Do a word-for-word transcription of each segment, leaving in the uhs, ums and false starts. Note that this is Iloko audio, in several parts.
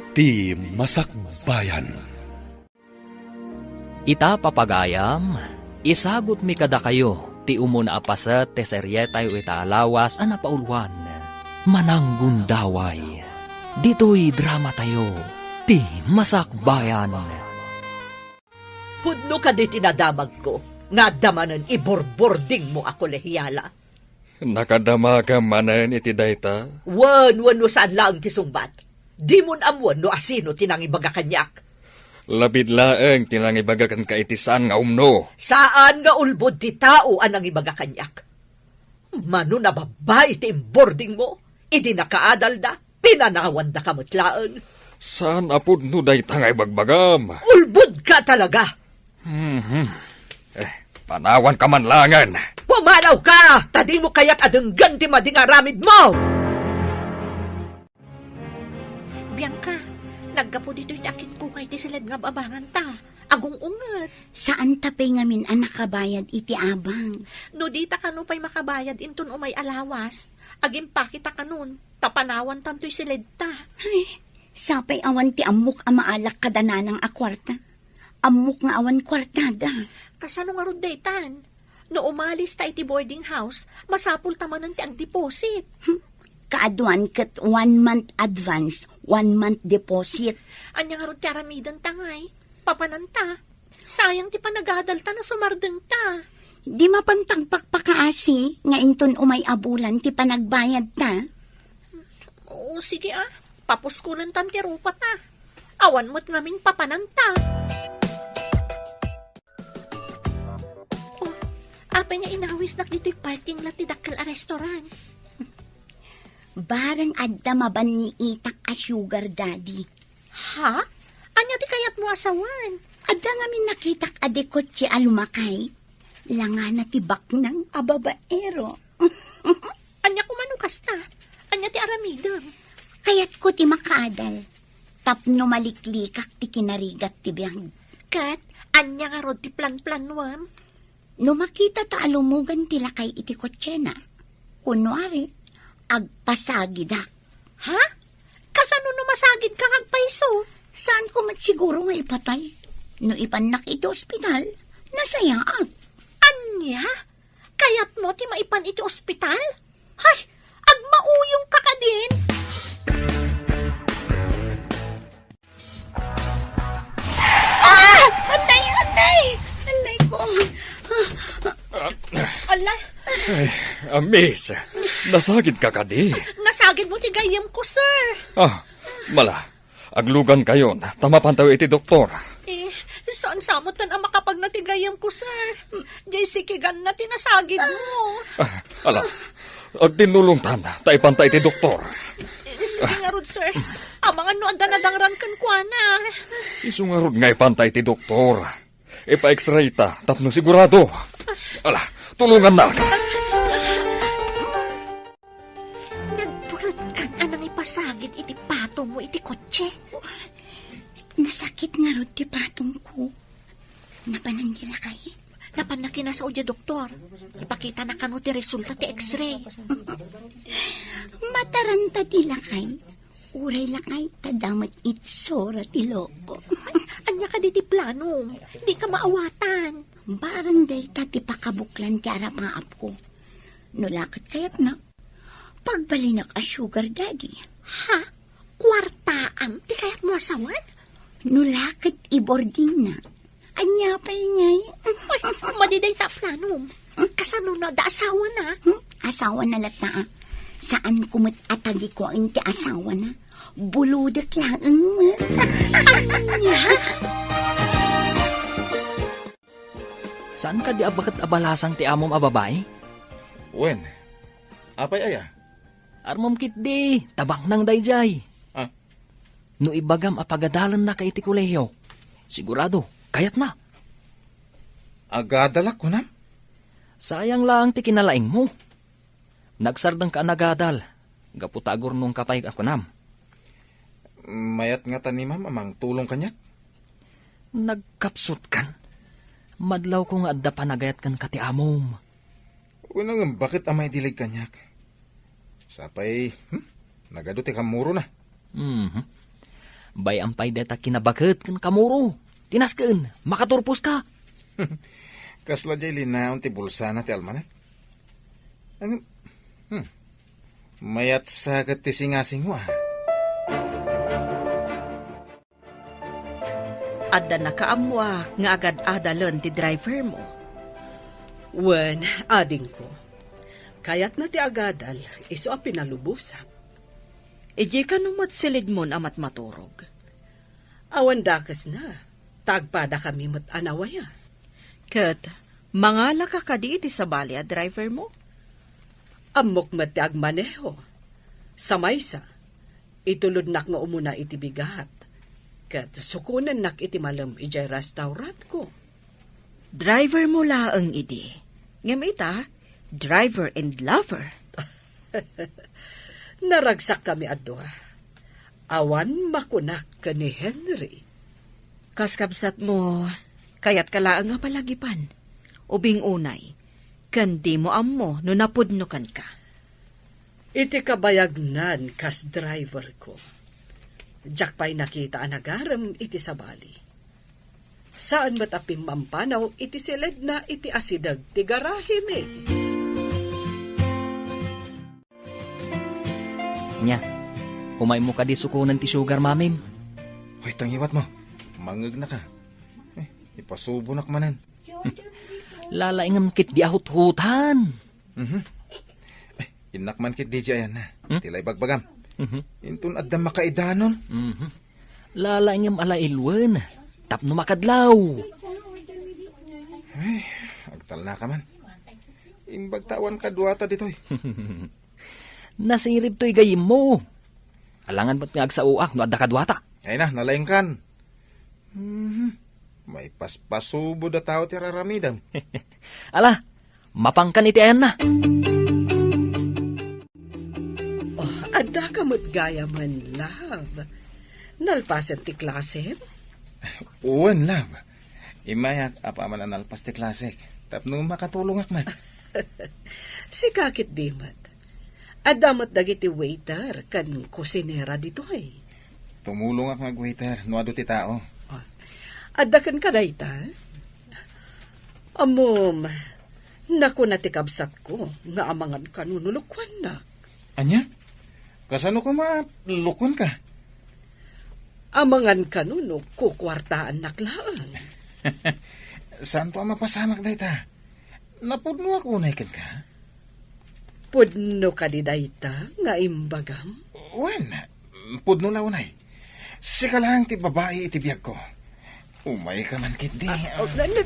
Ti Masakbayan. Ita, papagayam, isagutmi kadakayo ti umuna a paset ti serietayo ita a lawas a napauluan, Mananggundaway. Ditoy dramatayo, Ti Masakbayan. Pudno kadi ti nadamagko nga adda manen iburburdingmo a kolehiala? Nakadamagam manen iti dayta? Wen, wenno saan laeng ti sungbat. Dimon ammoen no asino ti nangibaga kaniak. Lapid laeng ti nangibaga kenka iti saan nga umno. Saan nga ulbod ti tao a nangibaga kaniak. Mano a babbai ti imburdingmo, idi nakaadalda, pinanawandaka met laeng. Saan a pudno dayta nga ibagbagam. Ulbodka talaga! Mhm. Eh, panawanka man laengen. Pumanawka! Ta dimo kayat a denggen ti madi nga aramidmo! Bianca, naggapu ditoy ti akitkuka iti siled nga ababanganta. Agung-unget. Saanta pay ngamin a nakabayad iti abang. No dita kano pay makabayad inton umay a lawas, agimpakita kanon, ta panawantantoy siledta. Ay, sapay awan ti ammok a maalak kada nanang a kuarta. Ammok nga awan kuartada. Kasano ngarud daytan? No umalis ta iti boarding house, masapul ta manen ti agdeposit. Hmm. Kaaduan ket one month advance, one month deposit. Ania ngarud ti aramidenta ngay? Papananta. Sayang ti panagadalta no sumardengta. Di mapan ti agpakpakaasi nga inton umay a bulan ti panagbayadta. O, sige a. Papuskulentan ti rupata. Awan met ngamin papananta. Oh, apay nga inawisnak ditoy parking lot ti dakkel a restaurant? Bareng adda mabanniitak a sugar daddy. Ha? Ania ti kayatmo a sawen? Adda ngamin nakitak a dikotse a lumakay. Langana ti baknang a babaero. Ania koma no kasta? Ania ti aramidem? Kayatko ti makaadal. Tapno maliklikak ti kinarigat ti biag. Ket ania ngarud ti planplanuem? No makita ta a lumugan ti lakay iti kotsena, kunwari, agpasagidak. Ha? Kasano no masagidka nga agpayso? Saanko met siguro nga ipatay. No ipannak iti ospital, nasayaat. Ania? Kayatmo ti maipan iti ospital? Hay, agmauyongka kadin! Ah! Anay! Anay! Anay ko! Ala! Ay, ah, miss, nasagidka kadi? Nasagidmo ti gayyemko, sir. Ah, mala, aglugankayon, ta mapantayo iti doktor. Eh, saan sa met a makapagna ti gayyemko, sir? Jay sikiganna ti nasagidmo. Ah, ala, agtinnulongtan, ta ipanta iti doktor. Eh, sige ngarud, sir. Amangan no adda nadangran kenkuana. Isu ngarud nga ipanta iti doktor. Ipa-X-ray ta tapno sigurado. Ala, tulongannak. Nagturotkan a nangipasagid iti patongmo iti kotse. Nasakit ngarud ti patongko. Napanan ti lakay? Napanna kinasao diay doktor. Ipakitana kano ti resulta ti X-ray. Mataranta ti lakay. Uray lakay ta damet itsura ti loko. Ania kadi ti planom? Dika maawatan. Barang dayta ti pakabuklan ti arapaapko. No la ket kayatnak, pagbalinak a sugar daddy. Ha? Kuartaam ti kayatmo a sawen? No la ket iboardingna. Ania pay ngay? Ay, madi dayta a planom. Kasano no adda asawana? Hmm? Asawana latta, ah. Saanko met a tagikuaen ti asawana. Bulodek laeng met. Ania? Saan kadi a baket a balasang ti amom a babai? Wen, apay aya? Armom ketdi, ta baknang daydiay. Ah. No ibagam a pagadalennaka iti kolehio, sigurado, kayatna. Agadalak, kunam? Sayang laeng ti kinalaingmo. Nagsardengka a nagadal, gapu ta agurnongka pay a kunam. Mayat ngata ni Ma'am a mangtulong kaniak? Nagkapsutkan? Madlawko nga adda panagayat kenka ti amom. Wen, ngem baket a maidilig kaniak? Sapay, hmm? Nagadu ti kammurona. Mhm. Bay-am pay dayta kinabaket ken kamuro. Ti nasken, makaturposka. Kasla diay linaon ti bulsana ti almanak. Ang, hmm. Mayat sa ket ti singasing mo, ah. Adda nakaammoak nga agad-adalen ti driver mo. Wen, adingko. Kayatna ti agadal, isu a pinalubosak. Idiay kano met silidmon a matmaturog. Awan dakesna, ta agpadakami met a nawaya. Ket mangalaka kadi iti sabali a driver mo? Ammok met ti agmaneho. Sa maysa, itulodnak nga umuna iti bigat, ket sukonennak iti malem idiay restaurantko. Driver mo laeng idi. Ngem ita, driver and lover. Naragsakkami a dua. Awan makunak ken ni Henry. Kas kabsat mo, kayatka laeng a palagipan. Ubing unay, ken dimo ammo no napudno kenka. Iti kabayagnan kas driver ko, diak pay nakita a nagarem iti sabali. Saan met a pimmampanaw iti siledna iti asideg ti garahemi. Nia, umaymo kadi sukonen ti sugar, mamim? Hoy, tangiwat mo. Mangegnaka. Eh, ipasubonak manen. Lalaingem ketdi a huthutan. Mhm. Eh, innak man ketdi diay ayanna. Hmm? Ti la ibagbagam. Mhm. Inton adda makaidanon. Mhm. Lalaingem a la ilwen. Tapno makadlaw. Ay, agtalnaka man. Imbag ta awan kaduata ditoy. Nasirib toy gayyemmo. Alangan met nga agsaoak no adda kaduata. Ay na, nalaingkan. Mhm. Maipaspasubod a tao ti raramidem. Ala, mapankan iti ayanna. Oh, addaka met gayamen, love. Nalpasen ti klasem? Wen, love. Immayak apaman a nalpas ti klasek tapno makatulongak met. Sika ketdi met. Adda met dagiti waiter ken kusinera ditoy. Tumulongak nga agwaiter no adu ti tao. Ah, adda kenka dayta? Ammom, nakuna ti kabsatko nga amangan kano no lokuannak. Ania? Kasano koma lokuanka? Amangan kano no kukuartaannak laeng. Saanto a mapasamak dayta? Napudnoak unay kenka? Pudno kadi dayta nga imbagam? Wen, pudno la unay. Sika laeng ti babai iti biagko. Umayka man ketdi. Ah, oh, na-, na-,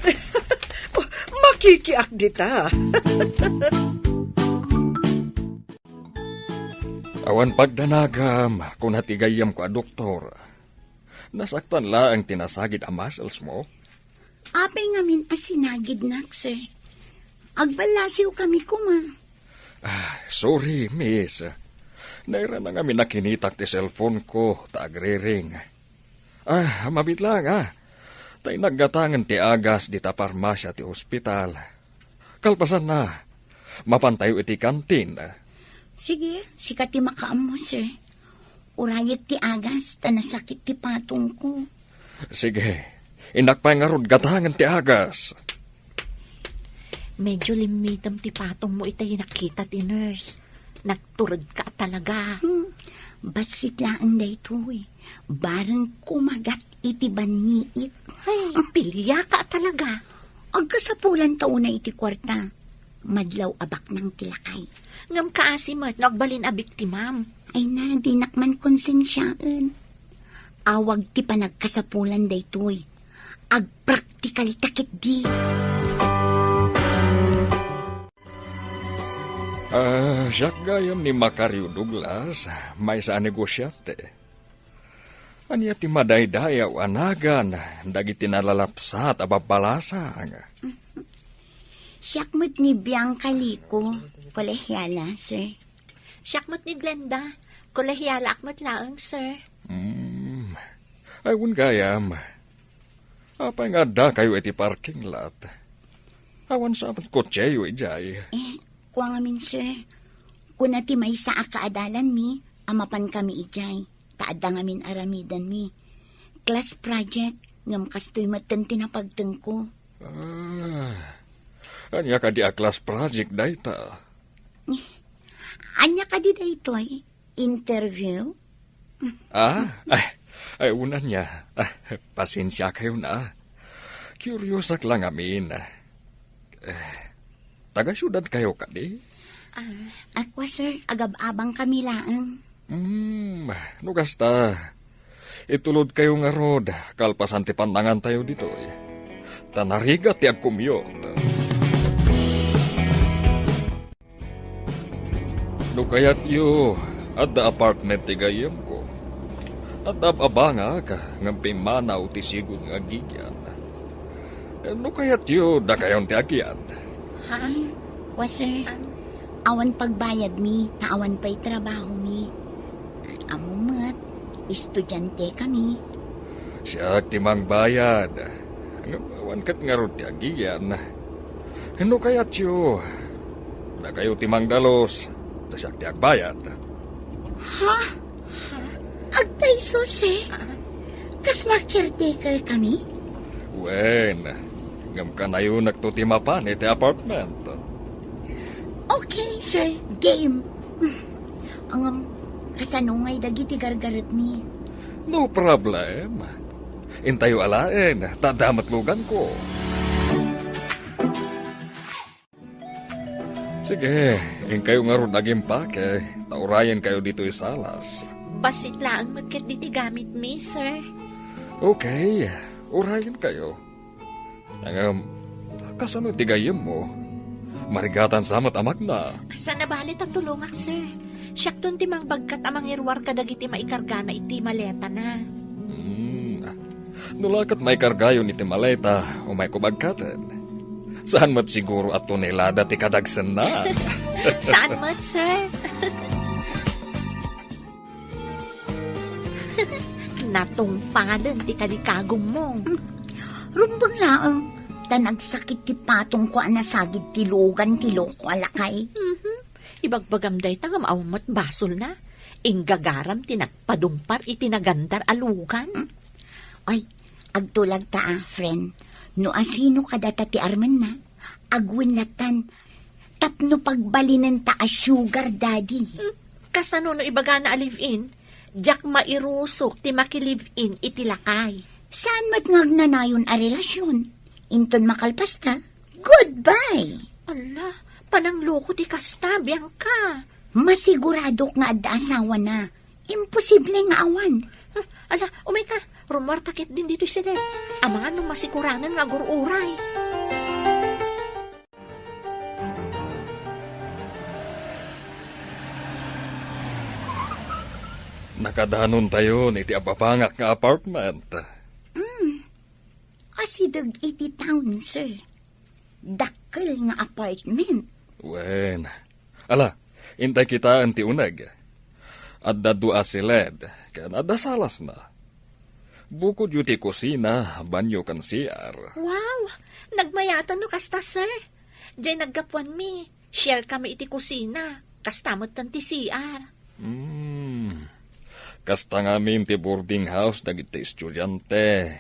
oh, makikiak dita. Awan pagdanagam, kuna ti gayyemko a doktor. Nasaktan laeng ti nasagid a muscles mo. Apay ngamin a sinagidnak, sir? Agballasiw kami koma. Ah, sorry, miss. Nairana ngamin a kinitak ti cellphone ko ta agriring. Ah, mabiit lang, ah. Ta innak gatangen ti agas dita parmasia ti ospital. Kalpasanna, mapantayo iti kantin. Sige, sika ti makaammo, sir. Urayek ti agas ta nasakit ti patongko. Sige, innak pay ngarud gatangen ti agas. Medyo limmitem ti patongmo itay nakita ti nurse. Nagturedka talaga. Hmm, bassit laeng daytoy. Bareng kumagat iti banniit. Ay, piliaka talaga. Agkasapulan ta unay iti kuarta. Madlaw a baknang ti lakay. Ngem kaasi met no agbalin a biktimam. Ay na, dinak man konsensiaen. Awag ti panagkasapulan daytoy. Agpraktikal ta ketdi. Ah, siak gayam ni Macario Douglas, maysa a negosiante. Ania ti madaydayaw a nagan dagiti nalalapsat a babbalasang? Siak met ni Bianca Lico, kolehiala, sir. Siak met ni Glenda, kolehialaak met laeng, sir. Hmm. Ay, wen gayam. Apay nga addakayo iti parking lot? Awan sa met kotseyo idiay. Eh, kua ngamin, sir. Kuna ti maysa a kaadalanmi a mapankami idiay, ta adda ngamin a ramidenmi. Class project, ngem kastoy metten ti napagtengko. Ah, ania kadi a class project dayta? Ania kadi daytoy? Interview? Ah, ay, ay, una nia. Ah, pasensiakayon a. Kuriosak lang amin. Eh, taga-siudad kayo kadi? Ah, ako, sir, agab-abang kami laeng. Hmm, no kasta, itulod kayo ngarud, kalpasan ti pannangan tayo ditoy. Ta narigat ti agkumyot. No kayatyo, adda apartment ti gayyemko. Adda ab-abangak, ngem pimmanaw ti sigud nga agigian. No kayatyo, dakayon ti agian. Ha? Wa, sir. Awan pagbayadmi, ta awan pay trabahomi. Ammo met, estudiante kami. Siak ti mangbayad. Ngem awan ket ngarud ti agigian. No kayatyo, dakayo ti mangdalus, ta siak ti agbayad. Ha? Agpayso, sir? Kasla caretaker kami? Wen, ngem kanayonakto ti mapan iti apartment. Okay, sir. Game. Ngem, kasano ngay dagiti gargaretmi? No problem. Intayo alaen, ta adda met luganko. Sige, inkayo ngarud agimpake, ta urayenkayo ditoy salas. Bassit laeng met ket ditoy gamitmi, sir. Okay, urayenkayo. Ngem, kasano ti gayyemmo? Marigatan sa met a magna. Saan a bale ta tulongak, sir. Siakton ti mangbagkat a mangiruar kadagiti maikargana iti maletana. Hmm. No la ket maikargayon iti maleta, umayko bagkaten. Saan met siguro a tonelada ti kadagsenna. Saan met, sir? Natungpalen ti kalikagummo. Rumbeng laeng, ta nagsakit ti patongko a nasagid ti lugan ti loko a lakay. Mhm. Ibagbagam dayta ngem awan met basolna. Inggagaram ti nagpadungpar iti nagandar a lugan. Ay, agtulag ta a, friend. No asino kadata ti armenna, agwen lattan tapno pagbalinenta a sugar daddy. Hmm, kasano no ibagana a live-in? Diak mairusok ti maki-live-in iti lakay. Saan met nga agnanayon a relasyon? Inton makalpasta, goodbye! Ala, panangloko ti kasta, Bianca. Masiguradok nga adda asawana. Imposible nga awan. Ala, umayka. Rumuarta ketdin ditoy siled. Amangan no masikuranen nga agur-uray. Nakadanontayon iti ababangak nga apartment. Mm. Asideg iti town, sir. Dakkel nga apartment. Wen. Ala, intay kitaen ti uneg. Adda dua a siled, ken adda salasna. Bukodyo ti kusina, banyo, ken C R. Wow! Nagmayatan no kasta, sir. Diay naggapuanmi, share kami iti kusina. Kasta metten ti C R. Hmm. Kasta ngamin ti boarding house dagiti estudiante.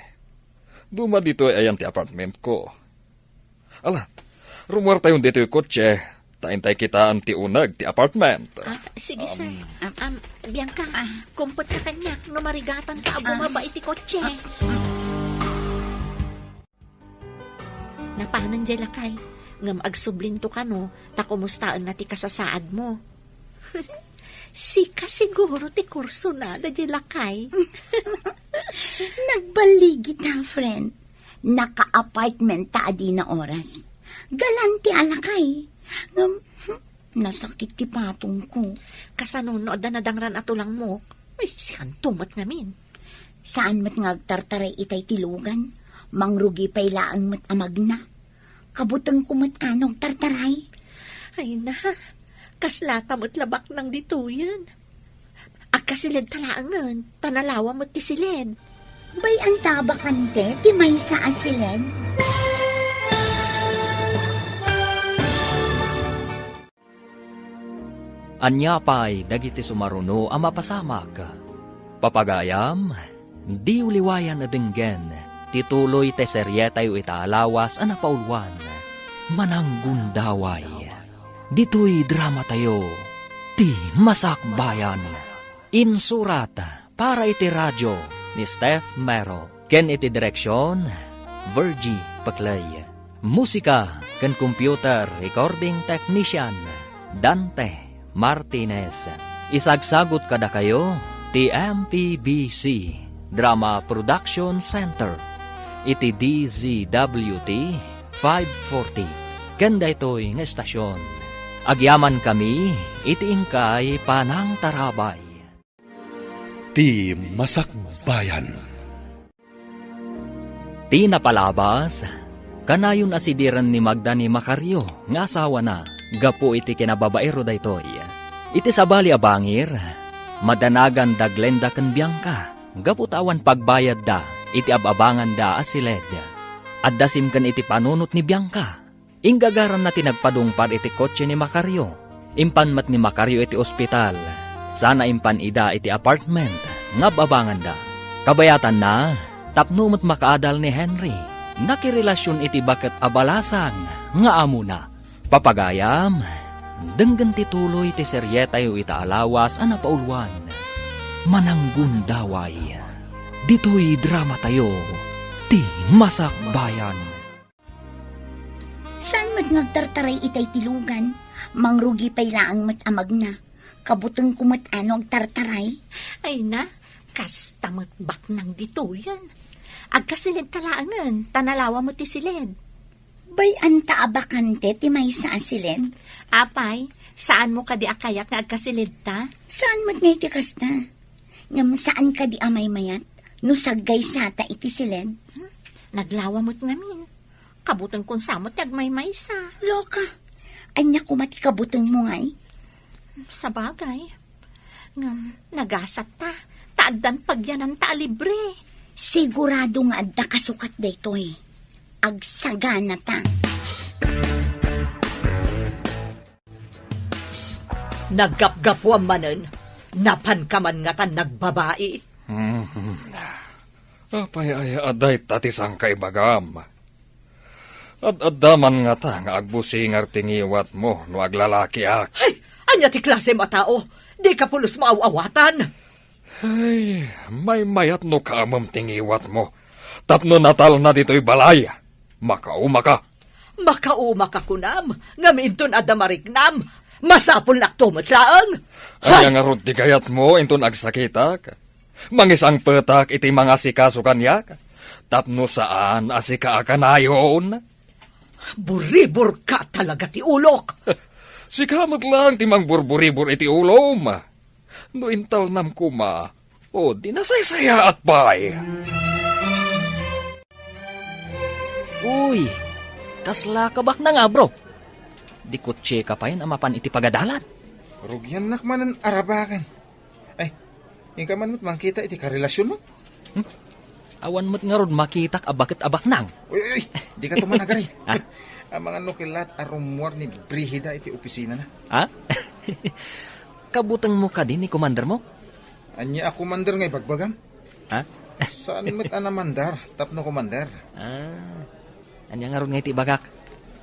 Duma ditoy ayan ti apartmentko. Ala, rumuartayon ditoy kotse, ta intay kitaen ti uneg ti apartment. Ah, sige, sir. Um, Am, am, Bianca, kumpetka kaniak no marigatanka a bumaba iti kotse. Napanen diay lakay, ngem agsublinto kano ta kumustaenna ti kasasaadmo. Sika siguro ti kursonada diay lakay. Nagballigita, friend. Naka-apartment ta a dina oras. Galante a lakay. Ngem, hmm, nasakit ti patongko. Kasano no adda nadangran a tulangmok? Ay, sikanto met ngamin. Saan met nga agtartaray itay ti lugan? Mangrugi pay laeng met a magna. Kabutengko met a no agtartaray. Ay na, kaslata met la baknang ditoyen. Agkasiled ta laengen, ta nalawa met ti siled. Bay-anta a bakante ti maysa a siled? Ania pay dagiti sumaruno a mapasamak? Papagayam, Diyo liwayan a denggen ti tuloy ti serietayo ita a lawas a napauluan, Mananggundaway. Ditoy dramatayo, Ti Masakbayan. Insurat para iti radio ni Steph Mero, ken iti direksion, Virgie Peclay. Musika ken computer recording technician, Dante Martinez. Isagsagut kadakayo ti M P B C Drama Production Center iti D Z W T five forty, ken daytoy nga estasion. Agyamankami iti inkay panangtarabay. Ti Masakbayan. Ti napalabas, kanayon a sidiren ni Magda ni Macario nga asawana gapu iti kinababaero daytoy. Iti sabali a bangir, madanaganda Glenda ken Bianca gapu ta awan pagbayadda iti ab-abanganda a siled. Adda simken iti panunot ni Bianca. Inggagaranna ti nagpadungpar iti kotse ni Macario. Impan met ni Macario iti ospital, sana impan ida iti apartment nga ab-abanganda. Kabayatanna, tapno met makaadal ni Henry, nakirelasion iti baket a balasang nga amona. Papagayam, denggen ti tuloy ti serietayo ita a lawas a napauluan, Mananggundaway. Ditoy dramatayo, Ti Masakbayan. Saan met nga agtartaray itay ti lugan? Mangrugi pay laeng met a magna. Kabutengko met a no agtartaray. Ay na, kasta met baknang ditoyen. Agkasiled ta laengen, ta nalawa met ti siled. Bay-an ta a bakante ti maysa a siled? Apay, saanmo kadi a kayat nga agkasiled ta? Saan met nga iti kasta? Ngem saan kadi a maymayat no saggaysa ta iti siled? Hmm, naglawa met ngamin. Kabutengkon sa met ti agmaymaysa. Loka, ania koma ti kabutengmo ngay? Sabagay. Ngem nagasat ta, ta addan pagyananta a libre. Sigurado nga adda kasukat daytoy. Agsagana ta. Naggapgapuam manen, napanka man ngatan nagbabai. Hmm. Apay aya a dayta ti sangkaibagam? Ad-adda man ngata nga agbusingar ti ngiwatmo no aglalakiak. Ay, ania ti klasem a tao? Dika pulos maaw-awatan. Ay, maymayat no kaamem ti ngiwatmo. Tapno natalna ditoy balay, makaumaka. Makaumaka kunam, ngem inton adda mariknam, masapulnakto met laeng. Ania ngarud ti kayatmo inton agsakitak? Mangisangpetak iti mangasikaso kaniak, tapno saan a sika a kanayon? Buriburka talaga ti ulok. Sika met laeng ti mangburburibur iti ulom. No intalnam koma, o di nasaysayaat pay. Uy, kasla kabaknang, bro. Di kotseka pay a mapan iti pagadalan. Rugiannak manen arabaken. Ay, inka man met mangkita iti karelasionmo? Hmm? Awan met ngarud makitak a baket a baknang. Uy, uy, uy, dika tumanagari. Ha? Amangan no kellat a rummuar ni Brigida iti opisinana. Ha? Kabutengmo kadi ni komandermo? Ania a komander nga ibagbagam? Ha? Saan met a namandar tapno komander? Ah. Ania ngarud nga iti ibagak?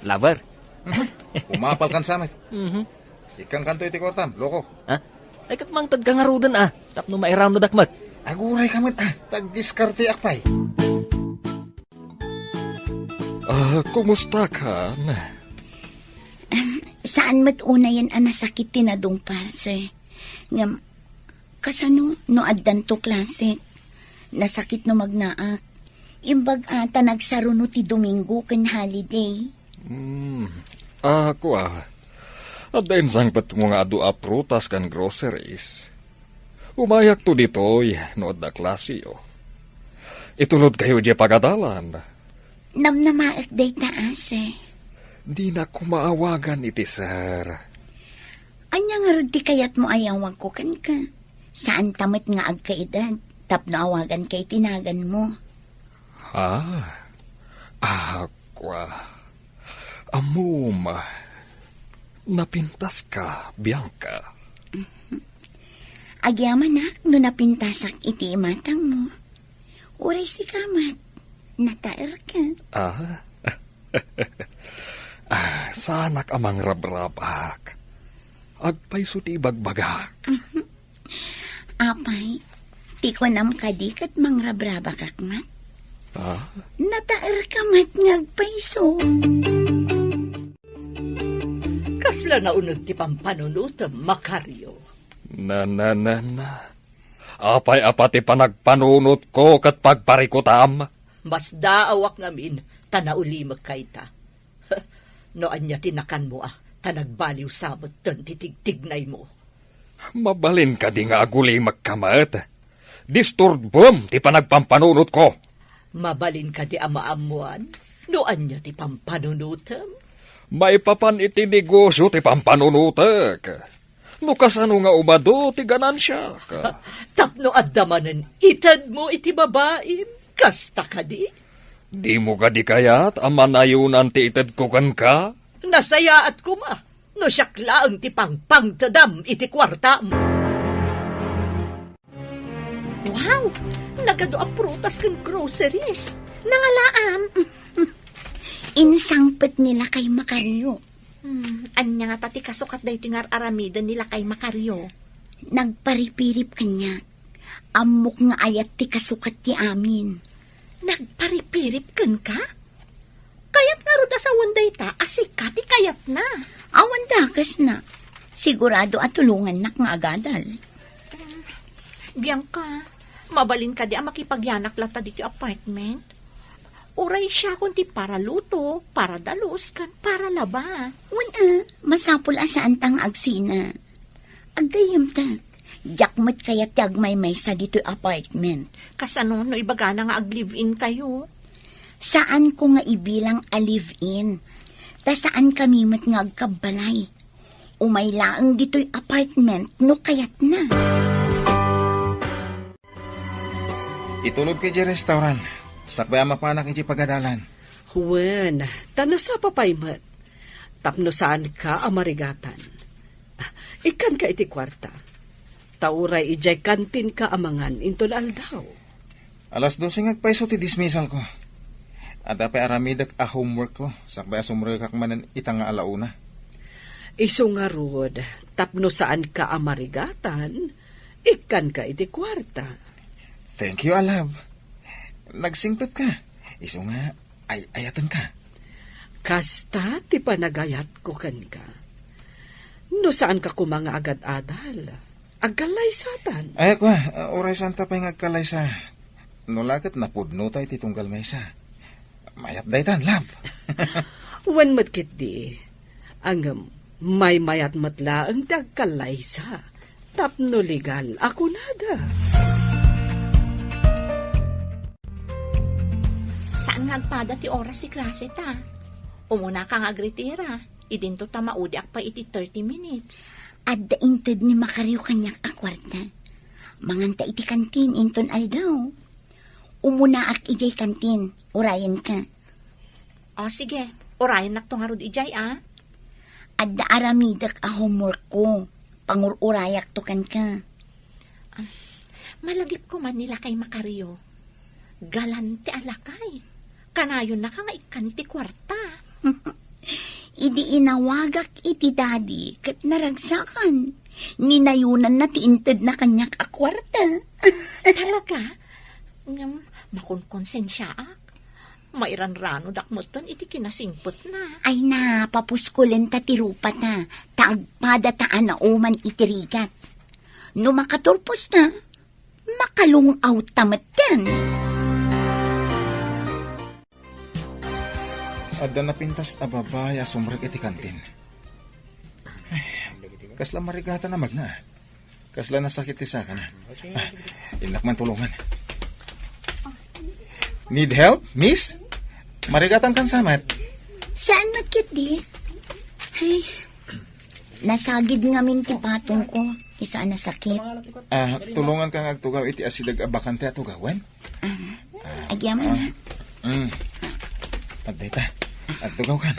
Lover? Mhm. Umapal kan sa met. Mhm. Ikkankanto iti kuartam, loko. Ha? Ay, ket mangted ka ngaruden, a, tapno mairanudak met. Aguray ka met, a, ta agdiskarteak pay. Ah, kumusta kan? Saan met unayen a nasakit ti nadungpar, sir. Ngem, kasano no addanto klase? Nasakit no magnaak. Imbag a ta nagsaruno ti Domingo ken holiday. Hmm. Ah, kua. Adda insangpetmo nga adu a prutas ken groceries. Umayakto ditoy no adda klaseyo. Itulodkayo diay pagadalan. Namnamaek dayta, a, sir. Dinak koma awagan iti sir. Ania ngarud ti kayatmo a yawagko kenka? Saanta met nga agkaedad tapno awaganka iti naganmo. Ha? Ah, kua. Ammom, napintaska, Bianca. Agyamanak no napintasak iti imatangmo. Uray sika met, nataerka. Ah? Ah, saanak a mangrabrabak. Agpayso ti ibagbagak. Mhm. Apay, ti kunam kadi ket mangrabrabakak met? Ah? Nataerka met nga agpayso. Kasla nauneg ti pampanunotem, Macario. Na, na, na, na. Apay a pati panagpanunotko ket pagparikutam? Masdaawak ngamin ta naulimekka ita. No ania ti nakanmo a, ta nagbaliw sa metten ti tigtignaymo. Mabalin kadi nga agulimekka met? Disturbem ti panagpampanunotko. Mabalin kadi a maammoan no ania ti pampanunotem? Maipapan iti negosio ti pampanunotek. No kasano nga umadu ti ganansiak? Tapno adda manen itedmo iti babaim, kasta kadi? Dimo kadi kayat a manayonan ti itedko kenka? Nasayaat koma no siak laeng ti pangpangtedam iti kuartam. Wow! Nagadu a prutas ken groceries. Nangalaam. Insangpet ni Lakay Macario. Hmm, ania ngata ti kasukat daytoy nga ar-aramiden ni Lakay Macario? Nagparipirip kaniak. Ammok nga ayat ti kasukat ti amin. Nagparipirip kenka? Kayat ngarud a sawen dayta a sika ti kayatna. Awan dakesna. Sigurado a tulongannak nga agadal. Bianca, mabalin kadi a makipagyanak latta ditoy apartment? Uray siakon ti paraluto, paradalus, ken paralaba. Wen a, masapul a saanta nga agsina. Aggayyemta, diak met kayat ti agmaymaysa ditoy apartment. Kasano no ibagana nga ag-live-in kayo? Saanko nga ibilang a live-in. Ta saankami met nga agkabbalay. Umay laeng ditoy apartment no kayatna. Itulodka idiay restaurant, sakbay a mapanak idiay pagadalan. Wen, ta nasapa pay met. Tapno saanka a marigatan. Ah, ikkanka iti kuarta. Ta uray idiay kantinka a mangan inton aldaw. Alas dose nga agpayso ti dismissalko. Adda pay aramidek a homeworkko, sakbay a sumrekak manen ita nga alauna. Isu ngarud, tapno saanka a marigatan, ikkanka iti kuarta. Thank you, a love. Nagsingpetka. Isu nga, ay-ayatenka. Kasta ti panagayatko kenka. No saanka koma nga agad-adal, agkallaysatan. Ay, kua, uray saanta pay nga agkallaysa. No la ket napudnota iti tunggal maysa. Mayat daytan, love. Wen met ketdi. Ngem, maymayat met laeng ti agkallaysa. Tapno legal a kunada. Saan nga agpada ti oras ti klase ta? Umunaka nga agritira. Idinto ta maudiak pay iti thirty minutes. Adda inted ni Macario kaniak a kuarta. Manganta iti kantin inton aldaw. Umunaak idiay kantin, urayenka. O, sige. Urayennakto ngarud idiay, a. Adda aramidek a homeworkko. Pangur-urayakto kenka. Ah, malagipko man ni Lakay Macario. Galante a lakay. Kanayonnaka nga ikkan iti kuarta. Idi inawagak iti daddy ket naragsakan, ninayonanna ti intedna kaniak a kuarta. Talaga? Ngem, makonkonsensiaak. Mairanranodak metten iti kinasingpetna. Ay na, papuskolenta ti rupata, ta agpadata a nauman iti rigat. No makaturposta, makalung-awta metten. Adda napintas a babai a sumrek iti kantin. Ay, kasla marigatan a magna. Kasla nasakit ti sakana. Ah, innak man tulongan. Need help, miss? Marigatan kan samat. Saan met ketdi? Ay, nasagid ngamin ti patongko. Isu a nasakit. Ah, tulonganka nga agtugaw iti asideg a bakante a tugawen? Ah, agyaman, ha? Mm. Adda ita. Agtugawkan.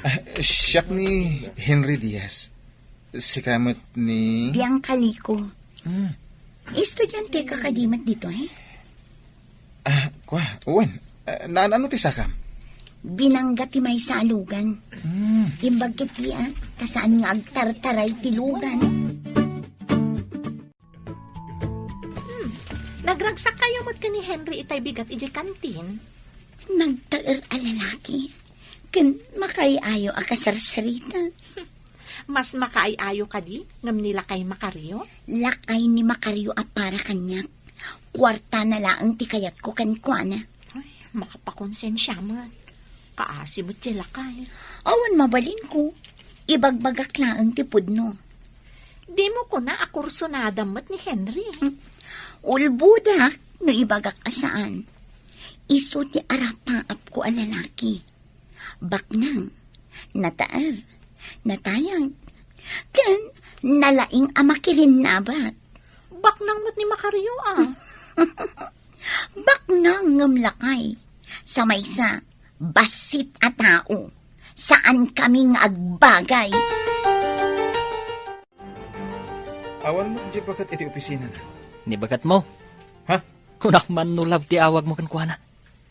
Ah, siak ni Henry Diaz. Sika met ni Bianca Lico. Mm. Estudianteka kadi met ditoy, eh? Wah, wen, eh, naan-ano ti sakam? Binangga ti maysa a lugan. Hmm. Imbag ket di, ah, ta saan nga agtartaray ti lugan. Hmm. Nagragsakkayo met ken ni Henry itay bigat idiay kantin? Nagtaer a lalaki. Ken makaay-ayo a kasarsarita. Mas makaay-ayo kadi ngem ni lakay Macario? Lakay ni Macario a para kaniak. Kuartana laeng ti kayatko kenkuana. Ay, makapakonsensia met. Kaasi met ti lakay. Awan mabalinko. Ibagbagak laeng ti pudno. Dimo kuna a kursonada met ni Henry? Hmm. Ulbodak no ibagak a saan. Isu ti arapaapko a lalaki. Baknang, nataer, natayag, ken nalaing a makirinnabak. Baknang met ni Macario, ah. Baknang ngem lakay. Sa maysa, bassit a tao. Saan kami nga agbagay. Awan met diay baket iti opisinana. Ni baketmo? Ha? Kunak man no love ti awagmo kenkuana.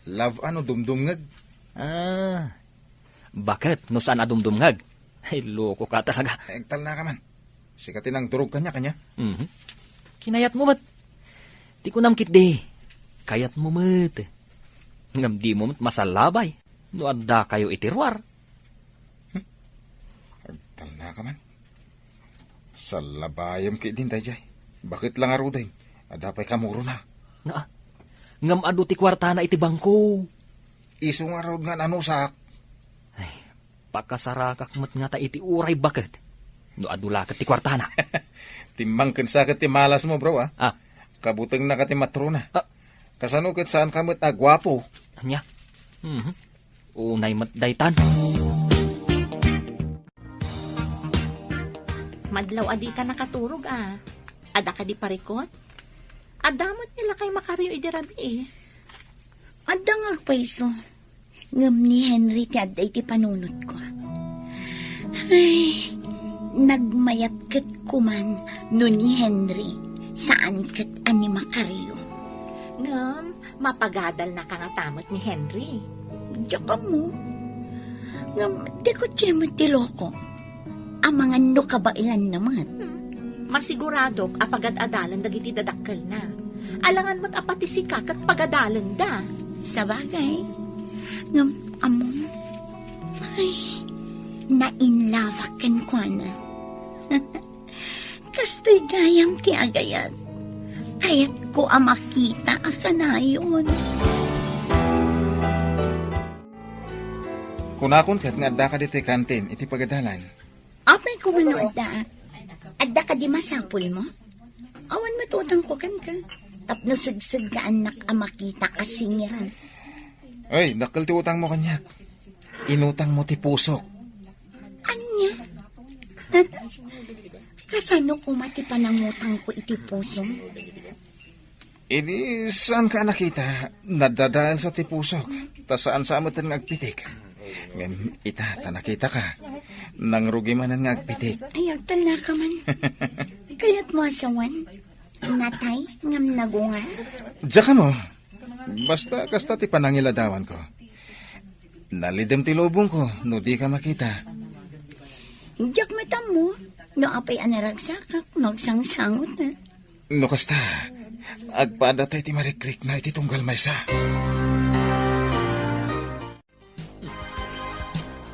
Love a no dumdumngeg? Ah, baket no saan a dumdumngeg? Ay, loko ka talaga. Agtalna ka man. Sika ti nangdurog kaniak, ania? Mhm. Kinayatmo met. Ti kunam ketdi, kayatmo met. Ngem dimo met masallabay no addakayo iti ruar. Hmm? Agtalna ka man. Sallabayem ketdin daydiay. Baket la ngaruden. Adda pay kamurona. Naa, ngem adu ti kuartana iti bangko. Isu ngarud nga nanusak. Ay, pakasarakak met ngata iti uray baket no adu la ket ti kuartana. Timmangken sa ket ti malasmo, bro, ah. Ah. Kabutengna ka ti matrona. Ah. Kasano ket saan ka met a guapo? Ania? Mhm. Unay met daytan. Madlaw a dika nakaturog, ah. Adda kadi parikut? Adda met ni lakay Macario idi rabii. Adda nga agpayso. Ngem ni Henry ti adda iti panunotko. Ay, nagmayat ket kuman no ni Henry, saan ket a ni Macario. Ngem, mapagadalnaka ngata met ni Henry. Diak ammo. Ngem, di kutse met ti loko. Amangan no kabaelanna met. Hmm. Masiguradok a pagad-adalan dagiti dadakkelna. Alangan met a pati sika ket pagadalenda. Sabagay. Ngem, ammom, ay, nainlabak kenkuana. Kastoy gayam ti agayat. Kayatko a makita a kanayon. Kunakon ket nga adda ka ditoy kantin iti pagadalan. Apay ko man no adda. Adda kadi masapulmo? Awan met utangko kenka. Tapno segseggaannak a makita a singiran. Ay, dakkel ti utangmo kaniak. Inutangmo ti pusok. Ania? Kasano koma ti panangutangko iti pusom? Idi saanka a nakita, nadadaelsa ti pusok, ta saan sa metten nga agpitik. Ngem ita, ta nakitaka, nangrugi manen nga agpitik. Ay, agtalnaka man. Kayatmo a sawen? Natay ngem nagungar? Diak ammo. Basta kasta ti panangiladawanko. Nalidem ti lubongko no dika makita. Diak met ammo no apay a naragsakak no agsangsangot na. No kasta, agpada tay ti marikrikna iti tunggal maysa.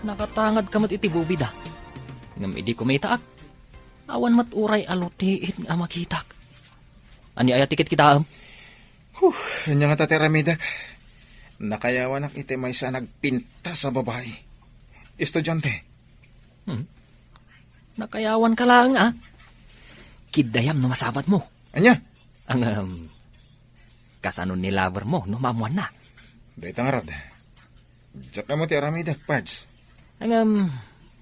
Nakatangadka met iti bubida. Ngem idi kumitaak, awan met uray a lutiit nga makitak. Ania aya ti kitkitaem? Huh, ania ngata ti aramidek? Nakayawanak iti maysa a nagpintas a babai. Estudiante. Hmm. Nakayawanka laeng, a. Kiddayam no masabatmo. Ania? Ngem, kasano ni lovermo no maammoanna? Dayta ngarud. Diak ammo ti aramidek, Pards. Ngem,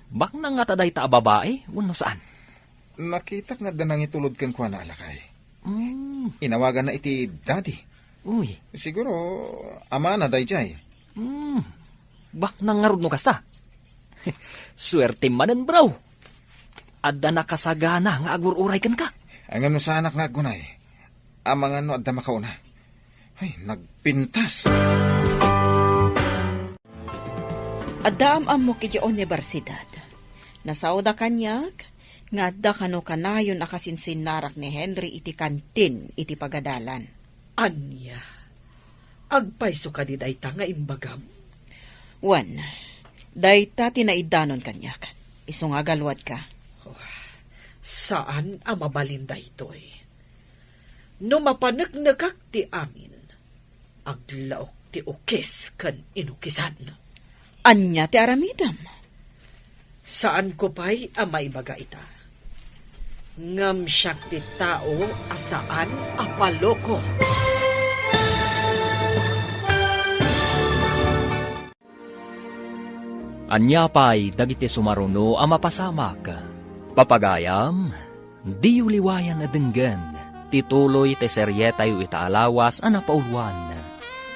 baknang ngata dayta a babai wenno saan? Nakitak nga adda nangitulod kenkuana a lakay. Mm. Inawaganna iti daddy. Uy. Siguro, amana daydiay. Mm. Baknang ngarud no kasta. Suerte manen, bro. Adda nakasagana nga agur-uray kenka. Ngem no saanak nga aggunay, amangan no adda makauna. Ay, nagpintas. Adda am-ammok iti universidad. Nasaoda kaniak nga adda kano kanayon a kasinsinnarak ni Henry iti kantin iti pagadalan. Ania? Agpayso kadi dayta nga imbagam? Wen, dayta ti naidanon kaniak. Isu nga agaluadka. Oh, saan a mabalin daytoy. No mapaneknekak ti amin, aglaok ti ukis ken inukisan. Ania ti aramidem? Saanko pay a maibaga ita. Ngem siak ti tao a saan a paloko. Ania pay dagiti sumaruno a mapasamak? Papagayam, diyo liwayan a denggen ti tuloy ti serietayo ita a lawas a napauluan,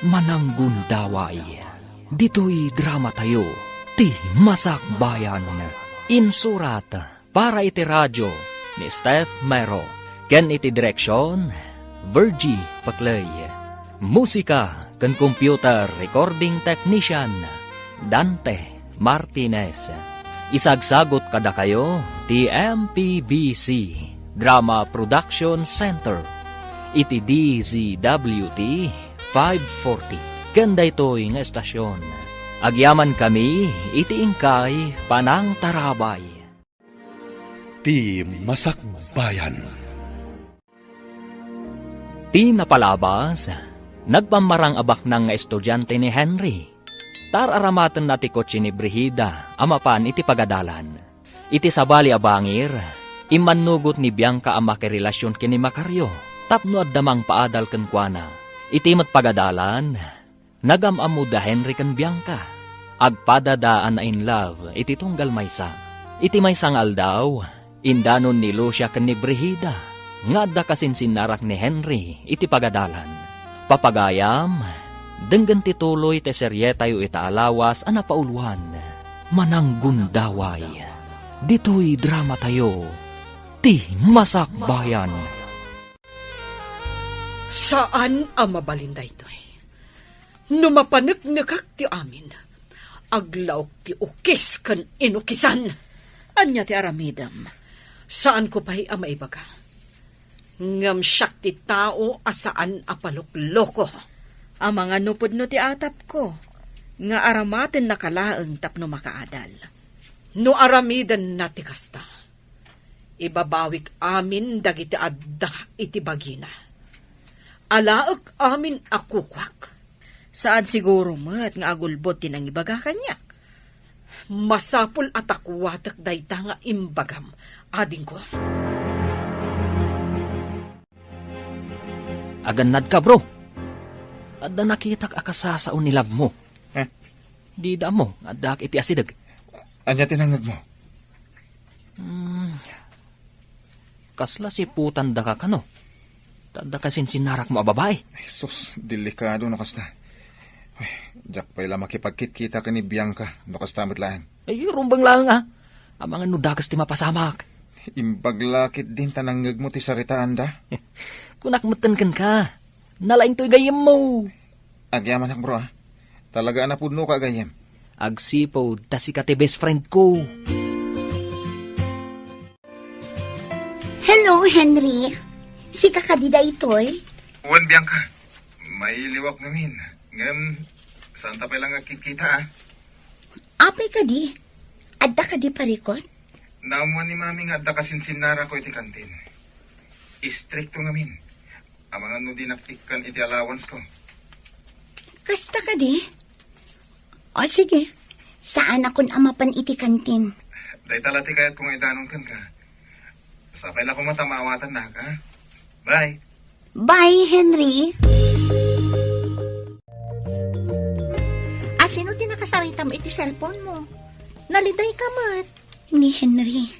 Mananggundaway. Ditoy dramatayo, Ti Masakbayan. Insurat para iti radio ni Steph Mero, ken iti direksion, Virgie Paclay. Musika ken computer recording technician, Dante Martinez. Isagsagot kadakayo ti M P B C Drama Production Center iti D Z W T five forty. Ken daytoy nga estasion, agyamankami iti inkay panangtarabay. Ti Masakbayan. Ti napalabas, nagpammarang a baknang nga estudiante ni Henry. Tar-aramatenna ti kotse ni Brigida a mapan iti pagadalan. Iti sabali a bangir, immannugot ni Bianca a makirelasion ken ni Macario tapno adda mangpaadal kenkuana. Iti met pagadalan, nagam-ammo da Henry ken Bianca. Agpadada a na-in love iti tunggal maysa. Iti maysa nga aldaw, indanon ni Lucia ken ni Brigida nga adda kasinsinnarak ni Henry iti pagadalan. Papagayam, denggen ti tuloy ti serietayo ita a lawas a napauluan, Mananggundaway. Ditoy dramatayo, Ti Masakbayan. Saan a mabalin daytoy. No mapaneknekak ti amin, aglaok ti ukis ken inukisan. Ania ti aramidem? Saanko pay a maibaga. Ngem siak ti tao a saan a palokloko. Amangan no pudno ti atapko, nga aramatennaka laeng tapno makaadal. No aramidenna ti kasta, ibabawik amin dagiti adda iti bagina. Alaek amin a kukuak. Saan siguro met nga agulbod ti nangibaga kaniak. Masapul a takuatek dayta nga imbagam, adingko. Agannadka, bro. Adda nakitak a kasasao ni love mo. Eh? Dida ammo nga addaak iti asideg. Ania ti nangngegmo? Hmm. Kasla siputandaka kano? Ta adda kasinsinnarakmo a babai? Ay, sus, delikado no kasta. Ay, diak pay la makipagkitkita ken ni Bianca no kasta met laeng. Ay, rumbeng laeng a. Amangan no dakes ti mapasamak. Imbag la ketdin ta nangngegmo ti saritaanda. Kunak metten kenka. Nalaingtoy gayyemmo. Agyamanak, bro, a. Talaga a napudnoka a gayyem. Agsipud ta sika ti best friend ko. Hello, Henry. Sika kadi daytoy? Wen, Bianca. Mailiwak ngamin. Ngem, saanta pay la nga agkitkita, a. Apay kadi? Adda kadi parikut? Naammuan ni Mami nga adda kasinsinnarako iti kantin. Istrikto ngamin. Amangan no dinak ikkan iti allowance ko. Kasta kadi? O, sige. Saanakon a mapan iti kantin. Dayta la ti kayatko nga idanon kenka. Sapay la koma ta maawatannak, a? Bye. Bye, Henry. Asino ti nakasaritam iti cellphone mo? Naliday ka met. Ni Henry,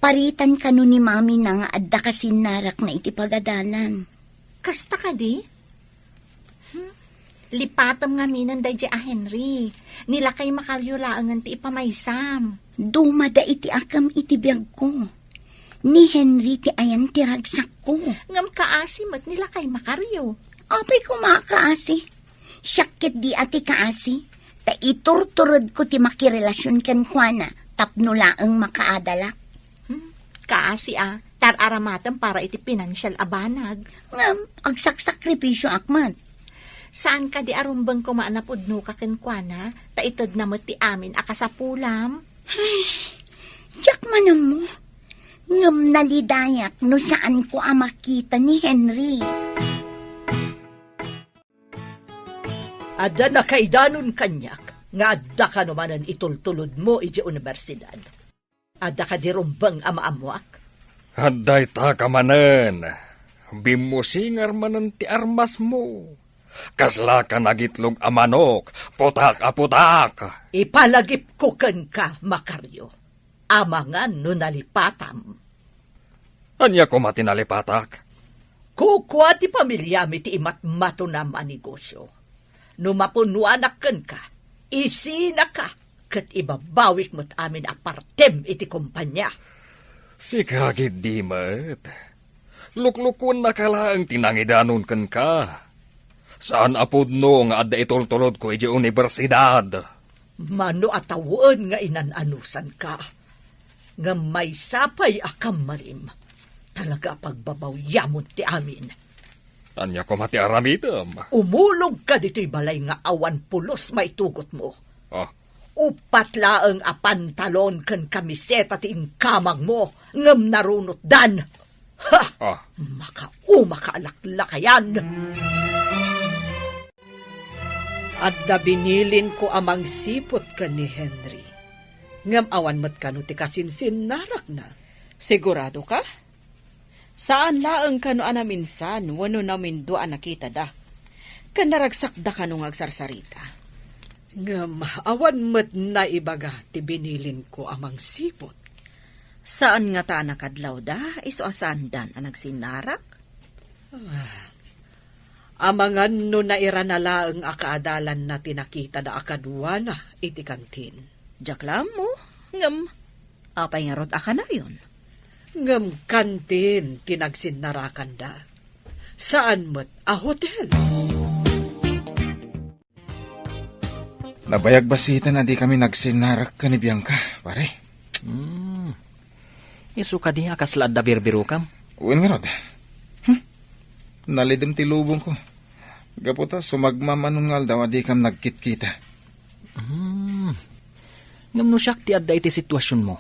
paritan kano ni Mami na nga adda kasinnarak na iti pagadalan. Kasta kadi? Hmm? Lipatem ngaminen daydi a Henry. Ni lakay Macario laengen ti ipamaysam. Dumada iti akem iti biagko. Ni Henry ti ayan ti ragsakko. Ngem kaasi met ni lakay Macario. Apay koma a kaasi? Siak ketdi a ti kaasi, ta iturturedko ti makirelasion kenkuana tapno laeng makaadalak. Hmm, kaasi a, ta ar-aramatem para iti pinansial a banag. Ngem, agsaksakripisioak met. Saan kadi a rumbeng koma a napudnoka kenkuana, ta itedna met ti amin a kasapulam? Ay, diak man ammo. Ngem nalidayak no saanko a makita ni Henry. Adda nakaidanon kaniak nga adda kano manen itultulodmo idiay universidad. Adda kadi rumbeng a maammoak? Adda ita ka manen. Bimmusingar manen ti armasmo. Kasla ka nagitlog a manok, putak a putak. Ipalagipko kenka, Macario. Amangan no nalipatam. Ania koma ti nalipatak? Kukua ti pamiliami ti imatmatonam a negosio. No mapunoanak kenka, isinaka ket ibabawik met amin a partem iti kompania. Sika ketdi met. Luklukuennaka laeng ti nangidanon kenka. Saan a pudno nga adda itultulodko idiay universidad. Mano a tawen nga inan-anusanka. Ngem maysa pay a kammalim, talaga a pagbabawyamon ti amin. Ania koma ti aramidem? Umulogka ditoy balay nga awan pulos maitugotmo. Ah. Uppat laeng a pantalon ken kamiseta ti inkamangmo, ngem narunotdan. Ha! Ah. Makaumaka a laklakayan! Adda binilinko a mangsiput ken ni Henry, ngem awan met kano ti kasinsinnarakna. Sigurado ka? Saan laeng kano a naminsan wenno namindua a nakitada? Ken naragsakda kano nga agsarsarita? Ngem awan met naibaga ti binilinko a mangsiput. Saan ngata a nakadlawda isu a saandan a nagsinnarak? Ah, amangan no nairana laeng a kaadalanna ti nakitada a kaduana iti kantin. Diak la ammo, ngem apay ngarud a kanayon? Ngem kantin ti nagsinnarakanda. Saan met a hotel. Nabayag basiten a dikami nagsinnarak ken ni Bianca, pare. Hmm. Isu kadi a kasla adda birbirokam? Wen ngarud. Hmm. Nalidem ti lubongko. Gapu ta sumagmamano nga aldaw a dikam nagkitkita. Hmm. Ngem no siak ti adda iti situasionmo,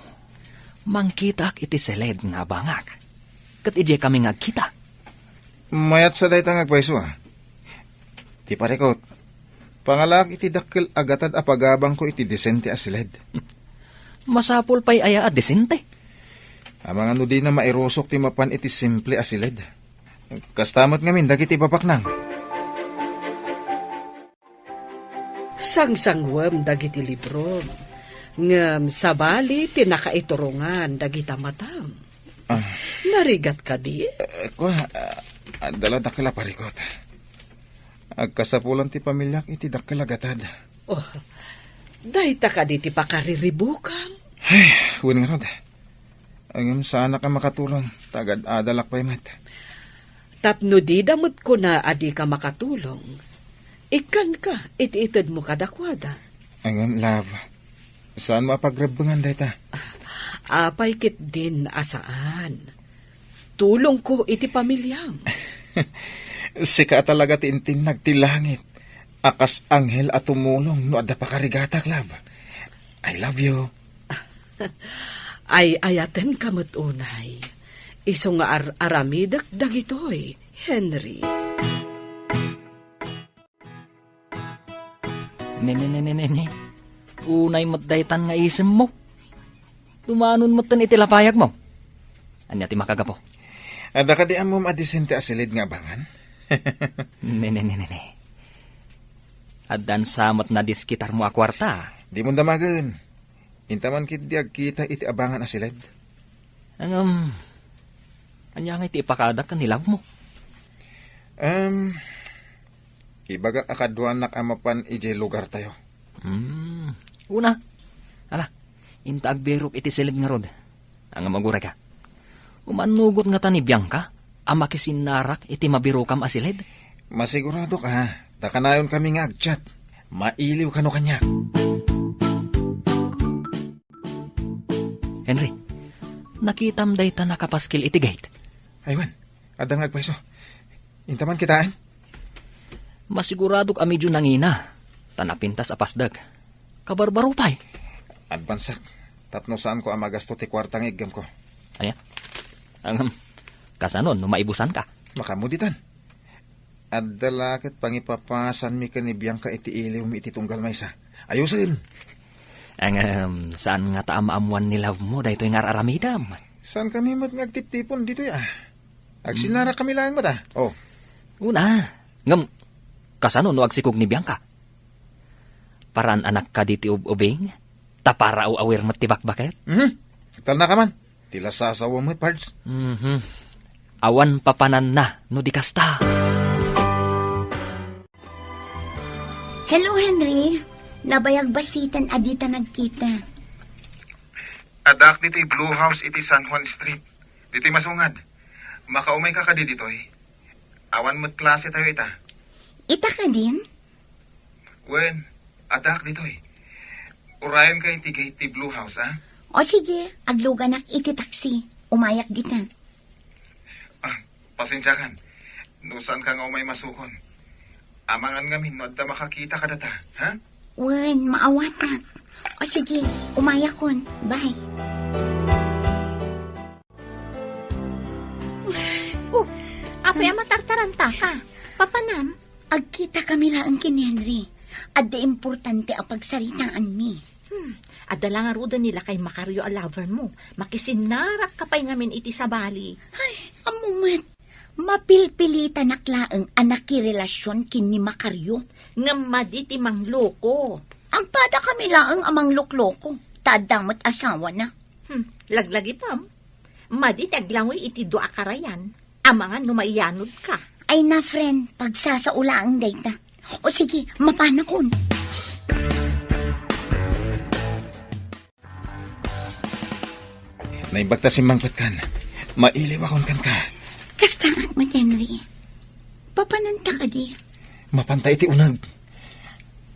mangkitaak iti siled nga abangak. Ket idiay kami nga agkita. Mayat sa dayta nga agpayso, a. Ti parikot, pangalaak iti dakkel a gatad a pagabangko iti disente a siled. Masapul pay aya a disente? Amangan no dina mairusok ti mapan iti simple a siled. Kasta met ngamin dagiti babaknang. Sangsanguem dagiti librom, ngem sabali ti nakaiturongan dagita matam. Ah. Narigat kadi? Eh, kua, ah, adda la dakkel a parikot. Agkasapulan ti pamiliak iti dakkel a gatad. Oh, dayta kadi ti pakariribukam? Ay, wen ngarud. Ngem saanak a makatulong, ta agad-adalak pay met. Tapno dida met kuna a dika makatulong, ikkanka iti itedmo kadakuada. Ngem, love, saanmo a pagrebbengan dayta? Apay ketdin a saan? Tulongko iti pamiliam. Sika a talaga ti intinnag ti langit a kas anghel a tumulong no adda pakarigatak, love. I love you. Ay-ayatenka met unay. Isu nga ar-aramidek dagitoy, Henry. Ne, ne, ne, ne, ne, ne. Unay met daytan nga isemmo. Dumanon metten iti lapayagmo. Ania ti makagapu? Adda kadi ammom a disente a siled nga abangan? Ne, ne, ne, ne, ne. Addan sa met nadiskitarmo a kuarta. Dimon damagen. Inta man ketdi agkita iti abangan a siled. Ngem, ania ngay ti ipakaadak ken ni love mo? Em, ibagak a kaduanak a mapan idiay lugartayo. Hmm. Una, ala, inta agbirok iti siled ngarud. Ngem agurayka. Umannugot ngata ni Bianca a makisinnarak iti mabirokam a siled? Masiguradok a, ta kanayon kami nga agchat. Mailiw kano kaniak. Henry, nakitam dayta nakapaskil iti gate? Ay wen, adda nga agpayso. Intaman kitaen? Masiguradok a medyo nangina, ta napintas a pasdek. Kabarbaro pay. Advansak, tapno saanko a magasto ti kuarta nga iggamko. Ania? Ngem, kasano no maibusanka? Makaammo ditan. Adda la ket pangipapasanmi ken ni Bianca iti iliwmi iti tunggal maysa. Ayusen! Ngem, saan ngata a maammuan ni love mo daytoy nga ar-aramidem? Saankami met nga agtiptipon ditoy a. Agsinnarakami laeng met a. Oh. Una, ngem, kasano no agsikog ni Bianca? Paraan a kadi ti ub-ubing, ta para aw-awir met ti bakbaket? Mhm. Talnaka man. Ti lasasawam met, Pards. Mhm. Awan papananna no di kasta. Hello, Henry. Nabayag bassiten a dita nagkita. Addaak ditoy Blue House iti San Juan Street. Ditoy masungad. Makaumayka kadi ditoy? Awan met klase tayo ita. Ita kadin? Wen, addaak ditoy. Urayenka iti gate ti Blue House, a? O sige, agluganak iti taksi. Umayak dita. Ah, pasensiakan. No saanka nga umay masukon. Amangan ngamin no adda makakita kadata, ha? Wen, maawatak. O sige, umayakon. Bye. Oh, apay a matartarantaka? Papanam? Agkitakami laeng ken ni Henry. Adda importante a pagsaritaanmi. Hmm, adda la ngaruden ni lakay Macario a lover mo. Makisinnarakka pay ngamin iti sabali. Ay, ammo met. Mapilpilitanak laeng a nakirelasion ken ni Macario. Ngem madi ti mangloko. Agpadakami laeng a manglokloko. Ta adda met asawana. Hmm, laglagipem. Madi ti aglangoy iti dua a karayan. Amangan no maiyanodka. Ay na, friend, pagsasao laeng dayta. O sige, mapanakon. Naimbag ta simmangpetkan. Mailiwakon kenka. Kastaak met, Henry. Papananta kadi? Mapanta iti uneg.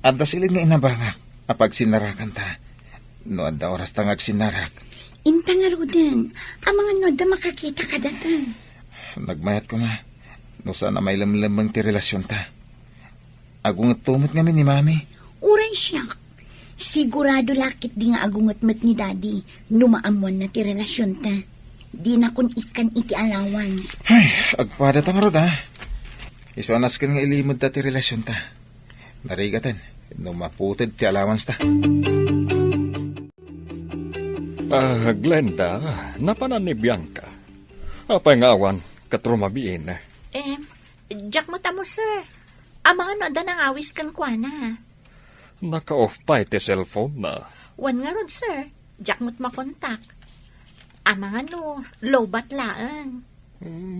Adda siled nga inabangak a pagsinnarakanta. No adda orasta nga agsinnarak. Inta ngaruden, amangan no adda makakita kadata. Nagmayat koma, no saan a mailemlemmeng ti relasionta. Agungetto met ngamin ni Mami. Uray siak. Sigurado la ketdi nga agunget met ni Daddy no maammoanna ti relasionta. Dinakon ikkan iti allowance. Ay, agpadata ngarud, a. Isu a nasken nga ilimedta ti relasionta. Narigaten no maputed ti allowance ta. Ah, Glenda, napanan ni Bianca. Apay nga awan ket rumabiin? Em, diak met ammo, sir. Amangan no adda nangawis kenkuana. Naka-off pay ti cellphone na. Wen ngarud, sir. Diak met makontak. Amangan no lowbat laeng.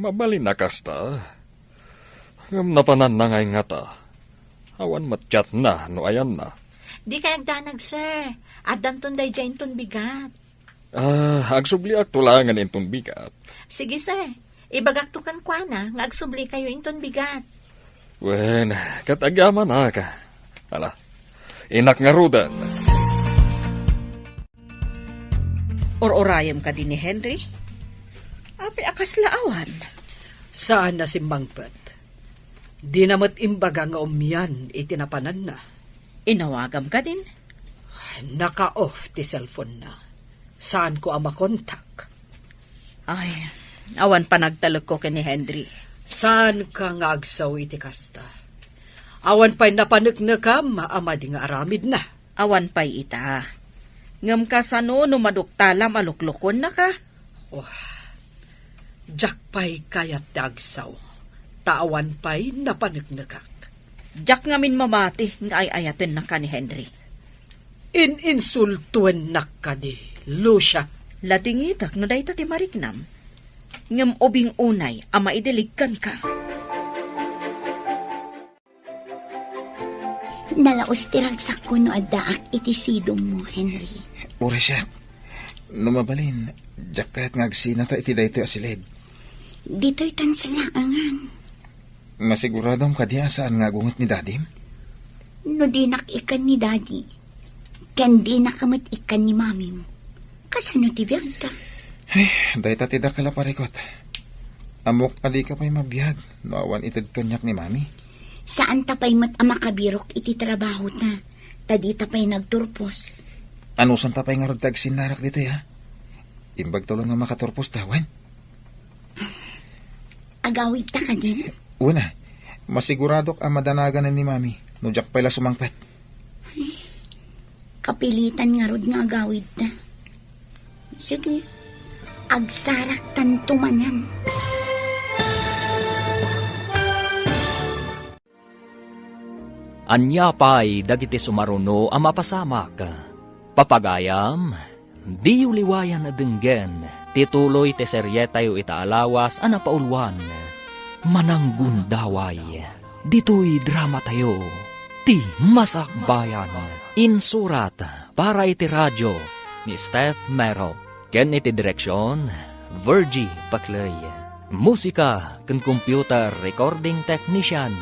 Mabalin a kasta. Ngem napananna ngay ngata. Awan met chatna no ayanna. Dikay agdanag, sir. Addanton daydiay inton bigat. Ah, agsubliakto laengen inton bigat. Sige, sir. Ibagakto kenkuana nga agsublikayo inton bigat. Wen, ket agyamanak. Ala, innak ngaruden. Or-urayem kadi ni Henry? Apay a kasla awan? Saan a simmangpet. Dina met imbaga nga umian iti napananna. Inawagam kadin? Naka-off ti cellphone na. Saanko a makontak. Ay, awan panagtalekko ken ni Henry. Saanka nga agsao iti kasta? Awan pay napaneknekam a madi nga aramidna. Awan pay ita. Ngem kasano no maduktalam a loklokuennaka? Oh, diak pay kayat ti agsao, ta awan pay napaneknekak. Diak ngamin mamati nga ay-ayatennaka ni Henry. In-insultuennak kadi, Lucia? Ladingitek no dayta ti mariknam. Ngem ubing unay a maidilig kenka. Nalaus ti ragsakko no addaak iti sidongmo, Henry. Uray siak. No mabalin, diak kayat nga agsinata iti daytoy a siled. Ditoy tan salaangan. Masiguradom kadi a saan nga agunget ni Dadim? No dinak ikkan ni Dadi, ken dinak met ikkan ni Mamim, kasano ti biagda? Ay, dayta ti dakkel a parikut. Ammok a dika pay mabiag no awan ited kaniak ni Mami. Saan ta pay met a makabirok iti trabahota, ta dita pay nagturpos. Anusanta pay ngarud ti agsinnarak ditoy, a? Imbag tulo no makaturpos ta, wen? Agawidta kadin? Wen a, masiguradok a madanaganen ni Mami no diak pay la sumangpet. Kapilitan ngarud nga agawidta. Sige, agsaraktanto manen. Ania pay dagiti sumaruno a mapasamak? Papagayam, diyo liwayan a denggen ti tuloy ti serietayo ita a lawas a napauluan, Mananggundaway. Ditoy dramatayo, Ti Masakbayan. Insurat para iti radio ni Steph Mero, ken iti direksion, Virgie Paclay. Musika ken computer recording technician,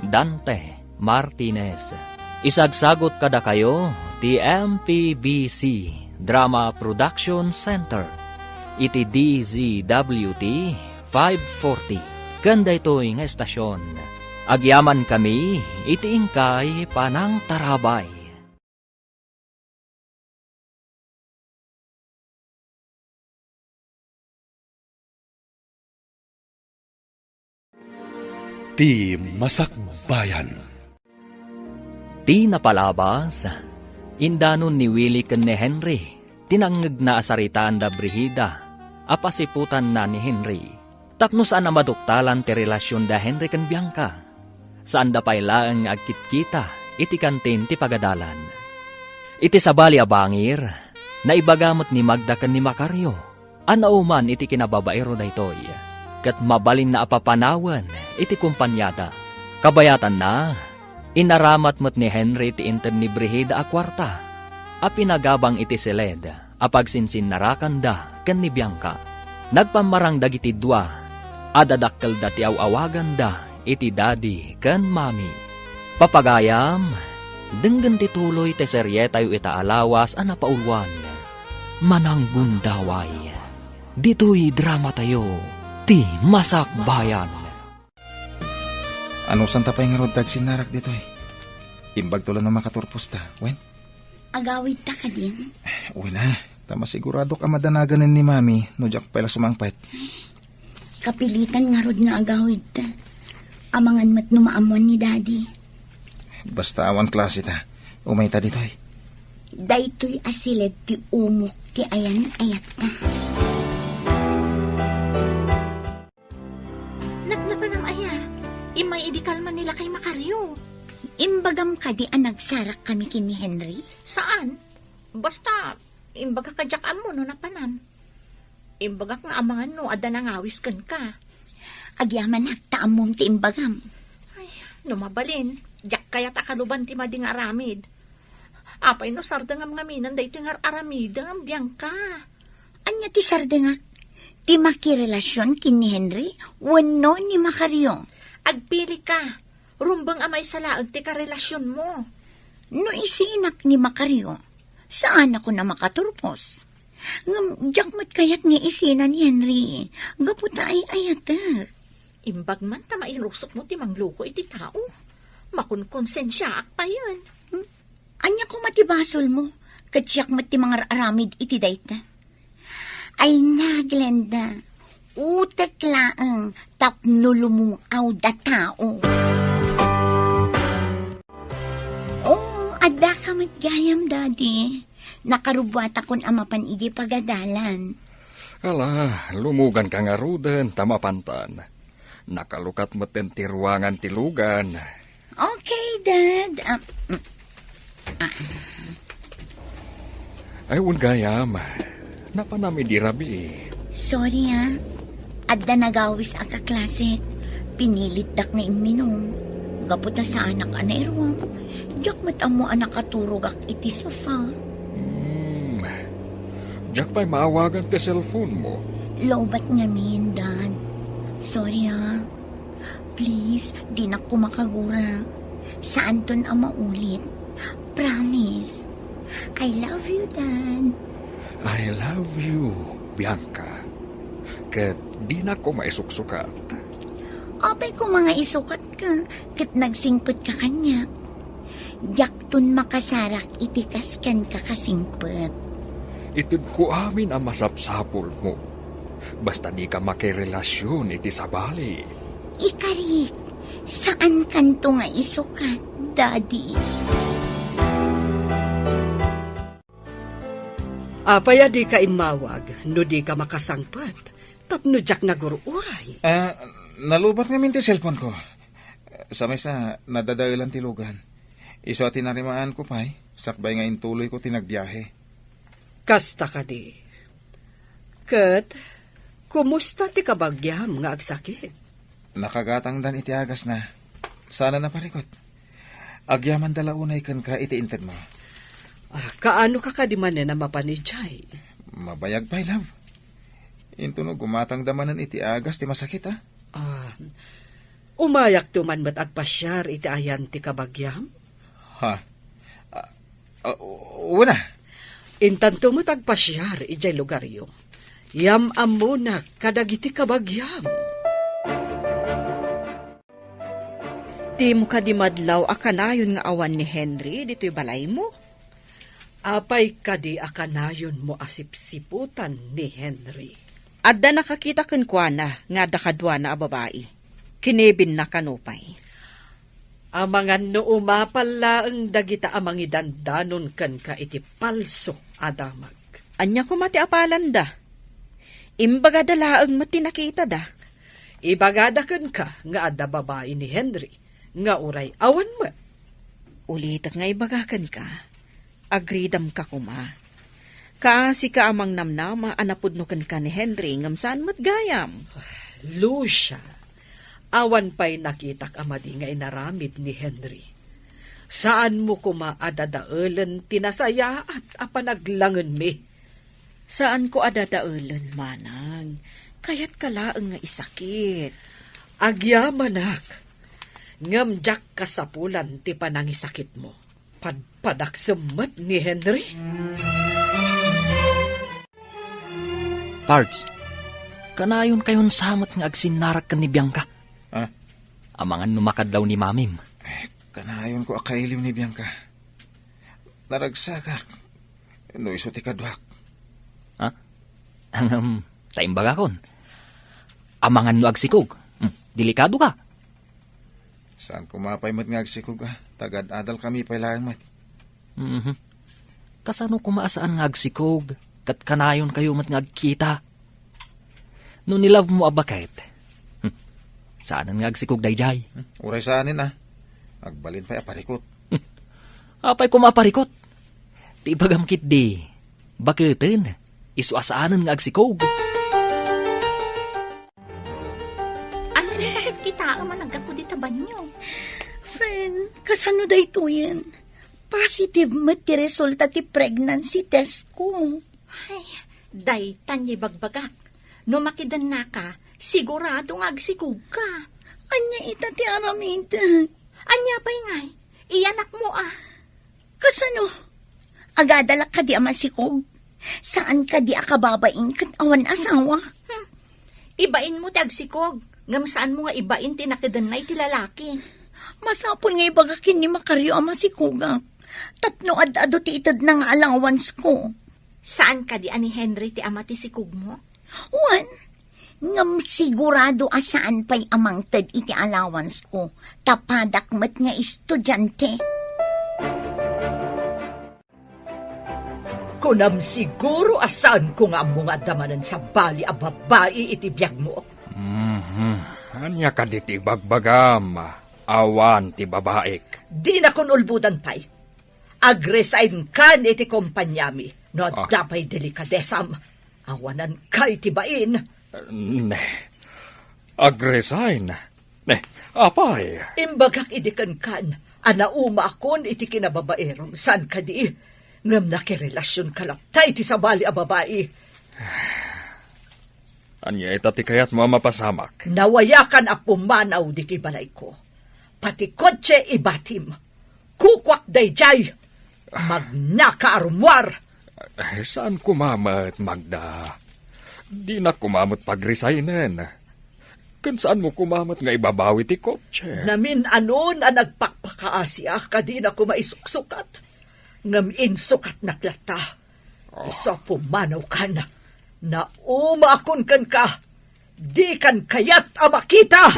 Dante Martinez. Isagsagut kadakayo ti M P B C Drama Production Center iti D Z W T five forty ken daytoy nga estasion. Agyamankami iti inkay panangtarabay. Ti Masakbayan. Ti napalabas, indanon ni Willie ken ni Henry ti nangngegna a saritaanda Brigida a pasiputanna ni Henry. Tapno saan a maduktalan ti relasion da Henry ken Bianca, saanda pay laeng nga agkitkita iti kantin ti pagadalan. Iti sabali a bangir, naibaga met ni Magda ken ni Macario a nauman iti kinababaero daytoy, ket mabalinna a papanawen iti kompaniada. Kabayatanna, inaramat met ni Henry ti inted ni Brigida a kuarta a pinagabang iti siled a pagsinsinnarakanda ken ni Bianca. Nagpammarang dagiti dua a dadakkelda ti aw-awaganda iti Daddy ken Mommy. Papagayam, denggen ti tuloy ti serietayo ita a lawas a napauluan, Mananggundaway. Ditoy dramatayo, Ti Masakbayan. Anusanta pay ngarud ti agsinnarak ditoy? Imbag tulo no makaturposta, wen? Agawidta kadin? Wen a, ta masiguradok a madanaganen ni Mami no diak pay la sumangpet. Kapilitan ngarud nga agawidta. Amangan met no maammuan ni Daddy. Basta awan klaseta, umayta ditoy. Daytoy a siled ti umok ti ayan-ayatta. Napnapanam aya, immay idi kalman ni lakay Macario. Imbagam kadi a nagsarakkami ken ni Henry? Saan? Basta, imbagak a diak ammo no napanan. Imbagak nga amangan no adda nangawis kenka. Agyamanak ta ammom ti imbagam. Ay, no mabalin, diak kayat a kaluban ti madi nga aramid. Apay no sardengam ngamin daytoy nga ar-aramidem, Bianca? Ania ti sardengak? Ti makirelasion ken ni Henry wenno ni Macario? Agpilika. Rumbeng a maysa laeng ti karelasionmo. No isinak ni Macario, saanakon a makaturpos. Ngem diak met kayat nga isina ni Henry, gapu ta ay-ayatek. Imbag man ta mainusotmo ti mangloko iti tao. Makonkonsensiaak payen. Hmm? Ania koma ti basolmo? Ket siak met ti mangar-aramid iti dayta. Ay na, Glenda. Utek laeng tapno lumung-aw da tao. Oo, addaka met gayam, Daddy. Nakarubbuatakon a mapan idiay pagadalan. Ala, lumuganka ngaruden ta mapantan. Nakalukat metten ti ruangan ti lugan. Okay, Dad. Ah, mm, ah. Ay, wen gayam. Napanam idi rabii. Sorry, ah. Adda nagawis a kaklasek. Pinilitdak nga imminum. Gapu ta saanak a nairuam. Diak met ammo a nakaturogak iti sofa. Hmm. Diak pay maawagan ti cellphone mo. Lowbat ngamin, Dad. Sorry, ah. Please, dinak koma kagura. Saanton a maulit. Promise. I love you, Dad. I love you, Bianca. Ket dinak koma isuksukat. Apay koma nga isukatka, ket nagsingpetka kaniak. Diakton makasarak iti kas kenka kasingpet. Itedko amin a masapsapulmo. Basta dika makirelasion iti sabali. Ikarik, saankanto nga isukat, Daddy. Apay a dika immawag no dika makasangpet tapno diak nagur-uray? Ah, nalubat ngamin ti cellphone ko. Sa maysa, nadadaelan ti lugan. Isu a tinarimaanko pay, sakbay nga intuloyko ti nagbiahe. Kasta kadi. Ket, kumusta ti kabagiam nga agsakit? Nakagatangdan iti agasna. Saan a naparikot. Agyamanda la unay kenka iti intedmo. Ah, kaano ka kadi manen a mapan idiay? Mabayag pay, love. Intono gumatangda manen iti agas ti masakit, a. Ah, umayakto man met agpasiar iti ayan ti kabagiam? Ha? Ah, ah, wen a. Intanto met agpasiar idiay lugaryo. Yam-ammonak kadagiti kabagiam. Dimo kadi madlaw a kanayon nga awan ni Henry ditoy balaymo? Apay kadi a kanayonmo a sipsiputan ni Henry? Adda nakakita kenkuana nga adda kaduana a babai. Kinibinna kano pay. Amangan no umapal laeng dagita a mangidandanon kenka iti palso a damag. Ania koma ti apalanda? Imbagada laeng met ti nakitada. Ibagada kenka nga adda babai ni Henry nga uray awan met. Ulitek nga ibaga kenka, agridamka koma. Kaasika a mangnamnama a napudno kenka ni Henry ngem saan met gayam. Lucia, awan pay nakitak a madi nga inaramid ni Henry. Saanmo koma a dadaelen ti nasayaat a panaglangenmi. Saanko a dadaelen, manang. Kayatka laeng nga isakit. Agyamanak, ngem diak kasapulan ti panangisakitmo. Padpadak semmet ni Henry. Pards, kanayonkayon sa met nga agsinnarak ken ni Bianca. Ah? Amangan no makadlaw ni Mamim. Eh, kanayonko a kailiw ni Bianca. Naragsakak no isu ti kaduak. Ha? Ngem, ta imbagakon. Amangan no agsikog. Hmm, delikado ka. Saan koma pay met nga agsikog, a. Tagad-adal kami pay laeng met. Mhm. Kasano koma a saan nga agsikog, ket kanayonkayo met nga agkita? No ni-love mo a baket, hmm, saanen nga agsikog daydiay? Hmm, uray saanen, a. Agbalin pay a parikot. Hmm. Apay koma a parikot? Ti ibagam ketdi, baketen, isu a saanen nga agsikog. Ania ti pakitkitaem a naggapu dita banio? Friend, kasano daytoyen? Positive met ti resulta ti pregnancy test ko. Ay, daytan nga ibagbagak. No makidennaka, sigurado nga agsikogka. Ania ita ti aramidek? Ania pay ngay? Iyanakmo a. Kasano? Agadalak kadi a masikog? Saan kadi a kababain ket awan asawa? Hmm. Ibainmo ti agsikog, ngem saanmo nga ibain ti nakidennay ti lalaki. Masapul nga ibaga ken ni Macario a masikogak. Tapno ad-adu ti itedna nga allowance ko. Saan kadi a ni Henry ti ama ti sikogmo? Wen, ngem sigurado a saan pay a mangted iti allowance ko, ta padak met nga estudiante. Kunam siguro a saanko nga ammo nga adda manen sabali a babai iti biagmo. Mhm. Ania kadi ti ibagbagam? Awan ti babaik. Dinakon ulbodan pay. Agresign kan iti kompaniami no adda pay delikadesam. Awanan kay ti bain. Ne. Agresign? Ne, apay? Imbagak idi kenkan a naumaakon iti kinababaerom, saan kadi? Ngem nakirelasionka latta iti sabali a babai. Ania ita ti kayatmo a mapasamak? Nawayakan a pumanaw ditoy balayko. Pati kotse ibatim. Kukuak daydiay. Magnaka a rummuar. Eh, saan koma met, Magda? Dinak koma met pagresignen. Ken saanmo koma met nga ibabawi ti kotse? Namin-anon a nagpakpakaasiak a dina koma isuksukat. Ngem insukatnak latta. Isu a pumanawkan. Naumaakon kenka. Dikan kayat a makita!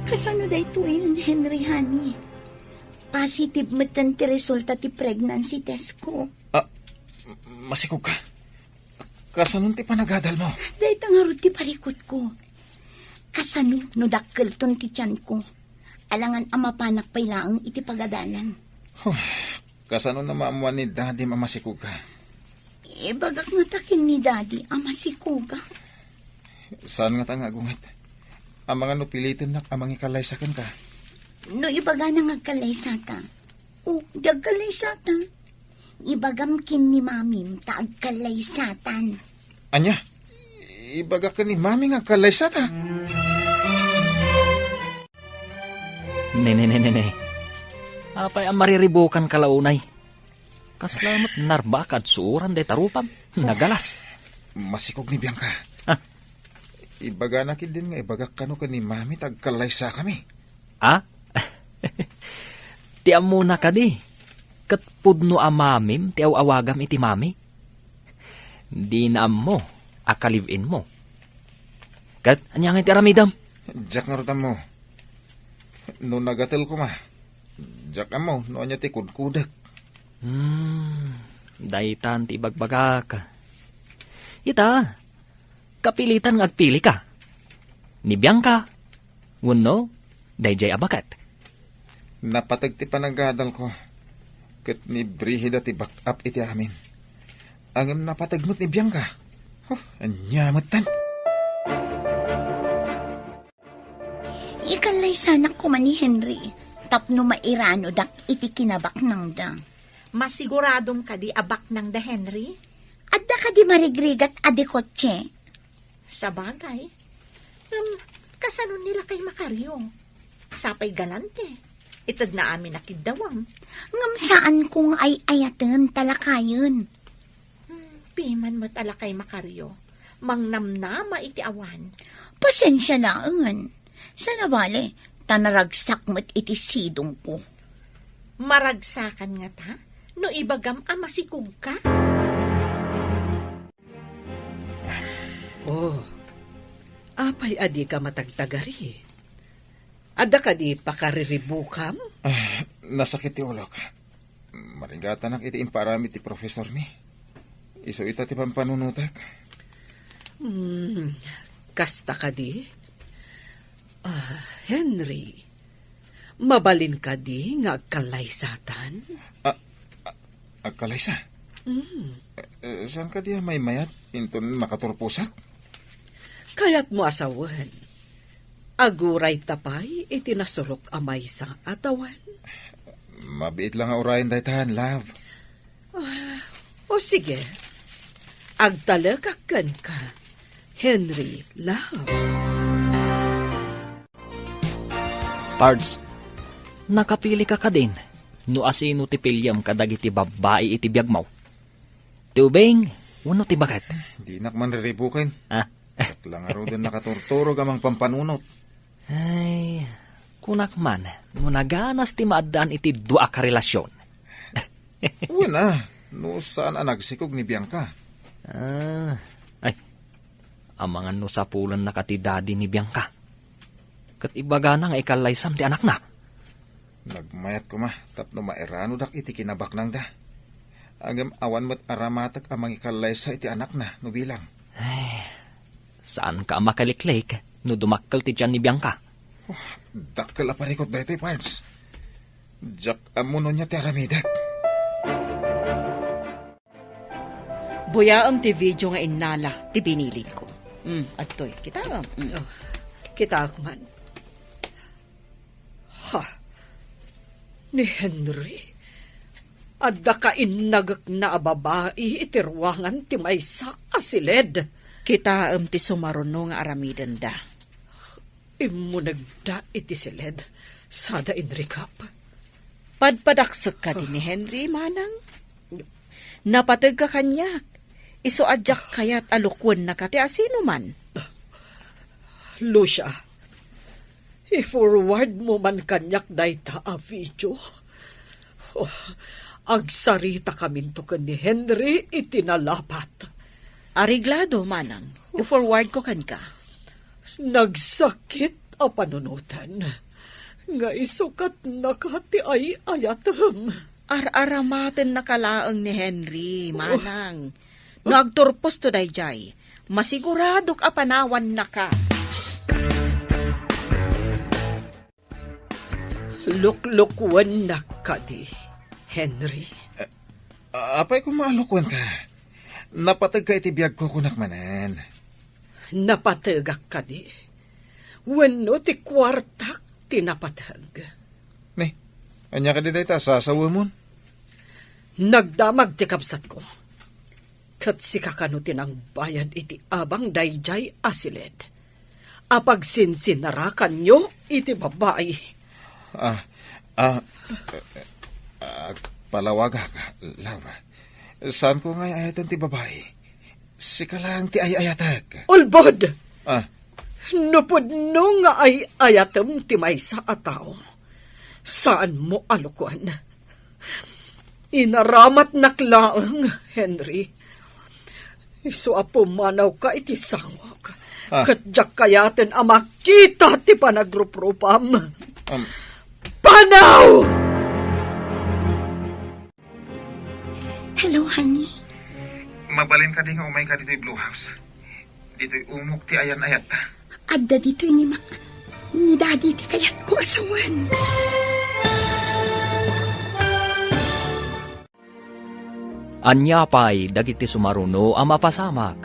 Kasano daytoyen, Henry, honey? Positive metten ti resulta ti pregnancy test ko. Ah, masikog ka? Kasano ti panagadal mo? Dayta ngarud ti parikutko. Kasano no dakkelton ti tiyanko? Alangan a mapanak pay laeng iti pagadalan. Huh, kasano na maammuan ni Daddy a masikog ka? Ibagak ngata ken ni Daddy a masikogak. Saan ngata nga agunget? Amangan no pilitennak a mangikallaysa kenka? No ibagana nga agkallaysata. O, di agkallaysata. Ibagam ken ni Mamim ta agkallaysatan. Ania? Ibagak ken ni Mami nga agkallaysata? Ne, ne, ne, ne, ne. Apay a mariribukan ka la unay? Kasla met narbakad suoran dayta rupam. Nagalas. Masikog ni Bianca. Ah. Ibagana ketdin nga ibagak kano ken ni Mami ta agkallaysakami. Ah? Ti ammona kadi, ket pudno a Mamim ti aw-awagam iti Mami? Dina ammo a ka-live-in mo. Ket ania ngay ti aramidem? Diak ngarud ammo. No nagatel koma, diak ammo no ania ti kudkudek. Hmm, daytan ti ibagbagak. Ita, kapilitan nga agpili ka. Ni Bianca, wenno daydiay a baket. Napateg ti panagadalko, ket ni Brigida ti back-up iti amin. Ngem napateg met ni Bianca. Huh, ania metten? Ikallaysanak koma ni Henry tapno mairanodak iti kinabaknangda. Masiguradom kadi a baknangda, Henry? Adda kadi marigrigat a di kotse? Sabagay. Ngem, kasano ni lakay Macario? Sapay galante. Itedna amin a kiddawam. Ngem saanko nga ay-ayaten ta lakayen. Hmm, piman met a lakay Macario. Mangnamnama iti awan. Pasensia laeng. Saan a bale, ta naragsak met iti sidongko. Maragsakan ngata? No ibagam a masikog ka? Oh, apay a dika matagtagari? Adda kadi pakariribukam? Ah, nasakit ti ulok. Marigatanak iti impaaramid ti profesormi. Isu ita ti pampanunotek. Hmm, kasta kadi? Ah, Henry, mabalin kadi nga agkallaysatan? Ah, ah, agkallaysa? Hmm. Eh, eh, saan kadi a maymayat inton makaturposak? Kayatmo a sawen, aguray ta pay iti nasurok a maysa a tawen? Mabiit la nga urayen daytan, love. Ah, o sige. Agtalekak kenka, Henry, love. Pards, nakapili ka kadin no asino ti piliem kadagiti babbai iti biagmo? Ti ubing wenno ti baket? Dinak man riribuken. Ah. Diak la ngaruden nakaturturog a mangpampanunot. Ay, kunak man, no naganas ti maaddaan iti dua a karelasion. Wen a, no saan a nagsikog ni Bianca. Ah, ay, amangan no sapulennaka ti daddy ni Bianca. Ket ibagana nga ikallaysam ti anakna. Nagmayat koma tapno mairanodak iti kinabaknangda. Ngem awan met aramatek a mangikallaysa iti anakna no bilang. Ay, saanka a makaliklik no dumakkel ti tian ni Bianca. Oh, dakkel a parikut daytoy, Pards. Diak ammo no ania ti aramidek. Buyaem ti video nga innala ti binilin ko. Mm, adtoy. Kitaem? Mm. Oh, kitaak man. Ha? Ni Henry? Adda kainnagekna a babai iti ruangan ti maysa a siled. Kitaem ti sumaruno nga aramidenda. Immunegda iti siled, sada inrikap. Padpadaksek kadi ni Henry, manang? Napategka kaniak. Isu a diak kayat a lukuennaka ti asinoman. Lucia, i-forward mo man kaniak dayta a video. Oh, agsarita kaminto ken ni Henry iti nalapat. Areglado, manang. I-forward ko kenka. Nagsakit a panunoten nga isukatnaka ti ay-ayatem. Ar-aramatennaka laeng ni Henry, manang. No agturposto daydiay, masiguradok a panawannaka. Luklukuennak kadi, Henry. A-, apay koma a lukuenka? Napategka iti biagko, kunak manen. Napategak kadi? Wenno ti kuartak ti napateg? Ni, ania kadi dayta a sasawemon? Nagdamag ti kabsatko. Ket sika kano ti nangbayad iti abang daydiay a siled a pagsinsinarakanyo iti babai? Ah, ah, agpalawagak, love. Saanko nga ay-ayaten ti babai. Sika lang ti ay-ayatek. Ulbod! Ah. No pudno nga ay-ayatem ti maysa a tao, saanmo a lukuen. Inaramatnak laeng, Henry. Isu a pumanawka iti sangok. Ah. Ket diak kayaten a makita ti panagruprupam. Um. Panaw! Hello, honey. Mabalin kadi nga umayka ditoy Blue House? Ditoy umok ti ayan-ayatta. Adda ditoy ni Mac, ni Daddy ti kayatko a sawen. Ania pay dagiti sumaruno a mapasamak?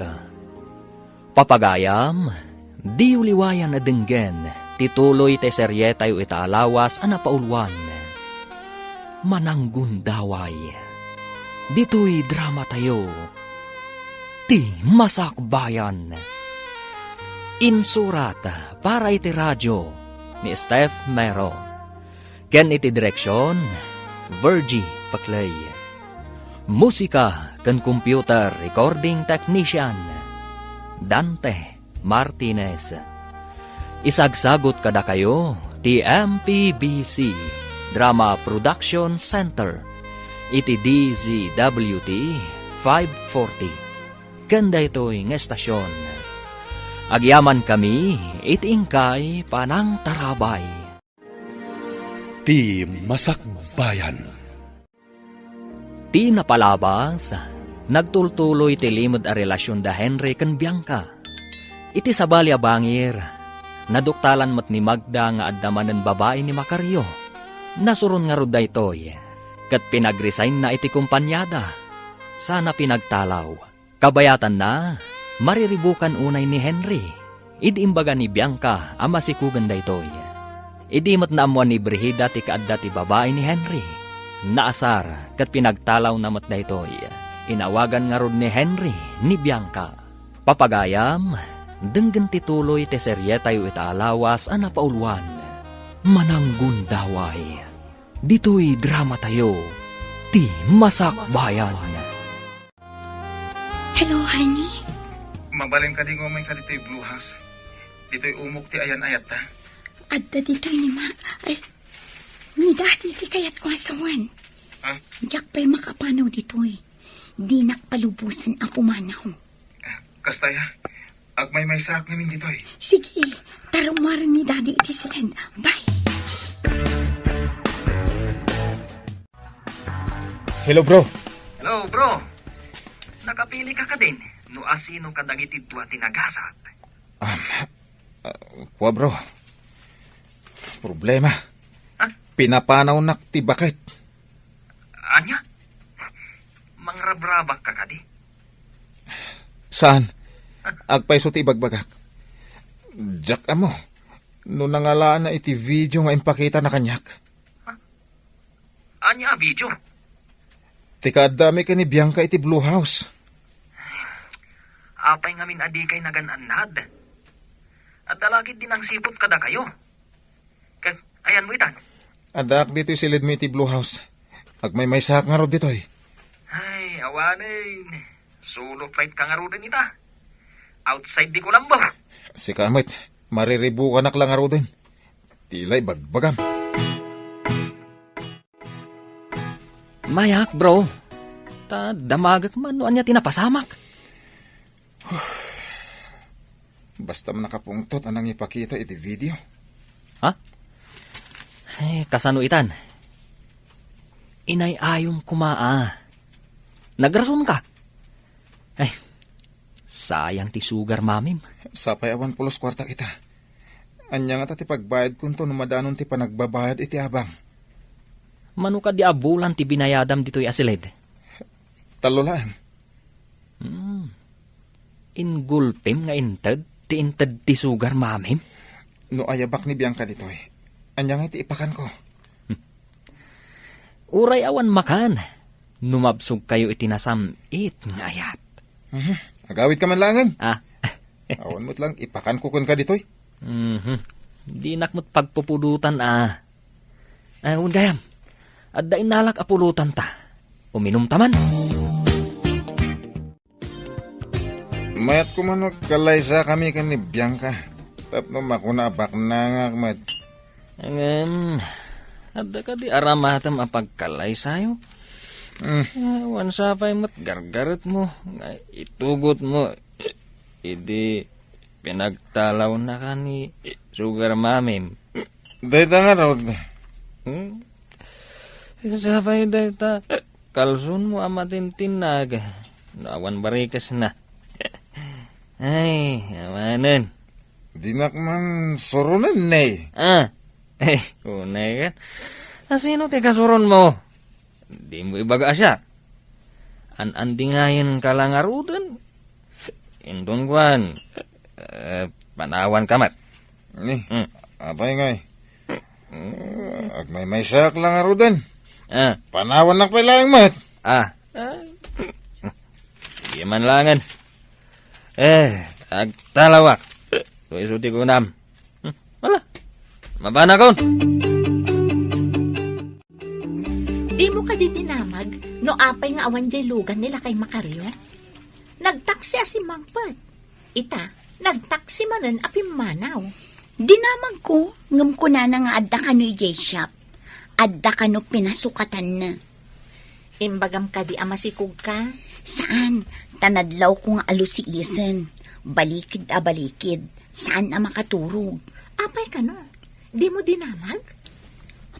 Papagayam, diyo liwayan a denggen ti tuloy ti serietayo ita a lawas a napauluan, Mananggundaway. Ditoy dramatayo, Ti Masakbayan. Insurat para iti radio ni Steph Mero. Ken iti direksion, Virgie Paclay. Musika ken computer recording technician, Dante Martinez. Isagsagut kadakayo ti M P B C Drama Production Center iti D Z W T five forty. Ken daytoy nga estasion, agyamankami iti inkay panangtarabay. Ti Masakbayan. Ti napalabas, nagtultuloy ti limed a relasion da Henry ken Bianca. Iti sabali a bangir, naduktalan met ni Magda nga adda manen babai ni Macario. Nasuron ngarud daytoy, ket pinag-resignna iti kompaniada, sana pinagtalaw. Kabayatanna, mariribukan unay ni Henry. Idi imbaga ni Bianca a masikugen daytoy, idi met naammoan ni Brigida ti kaadda ti babai ni Henry, naasar ket pinagtalawna met daytoy. Inawagan ngarud ni Henry ni Bianca. Papagayam, denggen ti tuloy ti serietayo ita a lawas a napauluan, Mananggundaway. Ditoy dramatayo, Ti Masakbayan. Hello, honey. Mabalin kadi nga umayka ditoy Blue House? Ditoy umok ti ayan-ayatta. Adda ditoy ni Mac. Ay, ni Daddy ti kayatko a sawen. Ha? Diak pay makapanaw ditoy. Dinak palubosan a pumanaw. Ah, kasta ya. Agmaymaysaak ngamin ditoy. Sige, tarumaren ni Daddy iti siled. Bye. Hello, bro. Hello, bro. Nakapili ka kadin no asino kadagiti dua ti nagasat? Um, uh, kua, bro. Problema. Ha? Pinapanawnak ti baket. Ania? Mangrabrabak ka kadi? Saan? Agpayso ti ibagbagak. Diak ammo no nangalaanna iti video nga impakitana kaniak. Ha? Ania a video? Ti kaaddami ken ni Bianca iti Blue House. Apay ngamin a dikay nagan-annad? Adda la ketdi nangsiput kadakayo. Ket ayanmo itan? Addaak ditoy silidmo iti Blue House. Agmaymaysaak ngarud ditoy. Ay, awanen. Solo flight ka ngaruden ita. Outside di Colombo. Sika met, mariribukanak la ngaruden. Ti la ibagbagam. Mayak, bro. Ta damagek man no ania ti napasamak. Basta man nakapungtot a nangipakita iti video. Ha? Eh, kasano itan? Inay-ayom koma a. Nagrasonka. Ay, sayang ti sugar mamim. Sapay awan pulos kuarta ita. Ania ngata ti pagbayadkonto no madanon ti panagbabayad iti abang? Mano kadi a bulan ti binayadam ditoy a silid? Tallo laeng. Hmm. Ingulpem nga inted ti inted ti sugar mamim? No ayabak ni Bianca ditoy, ania nga iti ipakanko? Uray awan makan, no mabsogkayo iti nasam-it nga ayat. Mhm. Agawidka man laengen. Ah. Awan met lang ipakanko kenka ditoy. Mhm. Dinak met pagpupudotan, ah. Ah, wen gayam, adda innalak a pulotanta. Uminumta man. Mayat koma no agkalaysakami ken ni Bianca tapno makuna a baknangak met. Ngem, adda kadi aramatem a pagkalaysayo? Hmm. Awan sapay met gargaretmo nga itugotmo idi pinagtalawna ka ni sugar mamim. Dayta ngarud. Hmm? Sapay dayta kalsonmo a matintinnag no awan barikesna. Ay, awanen. Dinak man suronen, ne. Ah. Ay, unay ket. Asino ti kasuronmo? Dimo ibaga a siak. An-andingayen ka la ngaruden. Inton kuan, eh, panawan ka met. Ni, Hmm. apay ngay? Hmm. Agmaymaysaak la ngaruden. Ah. Panawannak pay laeng met. Ah. Ah. Sige man langen. Eh, agtalawak. Isu ti kunam. Hmm, wala. Mabanakon. Dimo kadi dinamag no apay nga awan jay lugan ni Lakay Macario? Nagtaksi a simmangpet. Ita, nagtaksi manen a pimmanaw. Dinamagko, ngem kunana nga adda kano idiay shop. Adda kano pinasukatanna. Imbagam kadi a masikogka? Saan, ta nadlawko nga alusiisen. Balikid a balikid. Saan a makaturog. Apay kano? Dimo dinamag?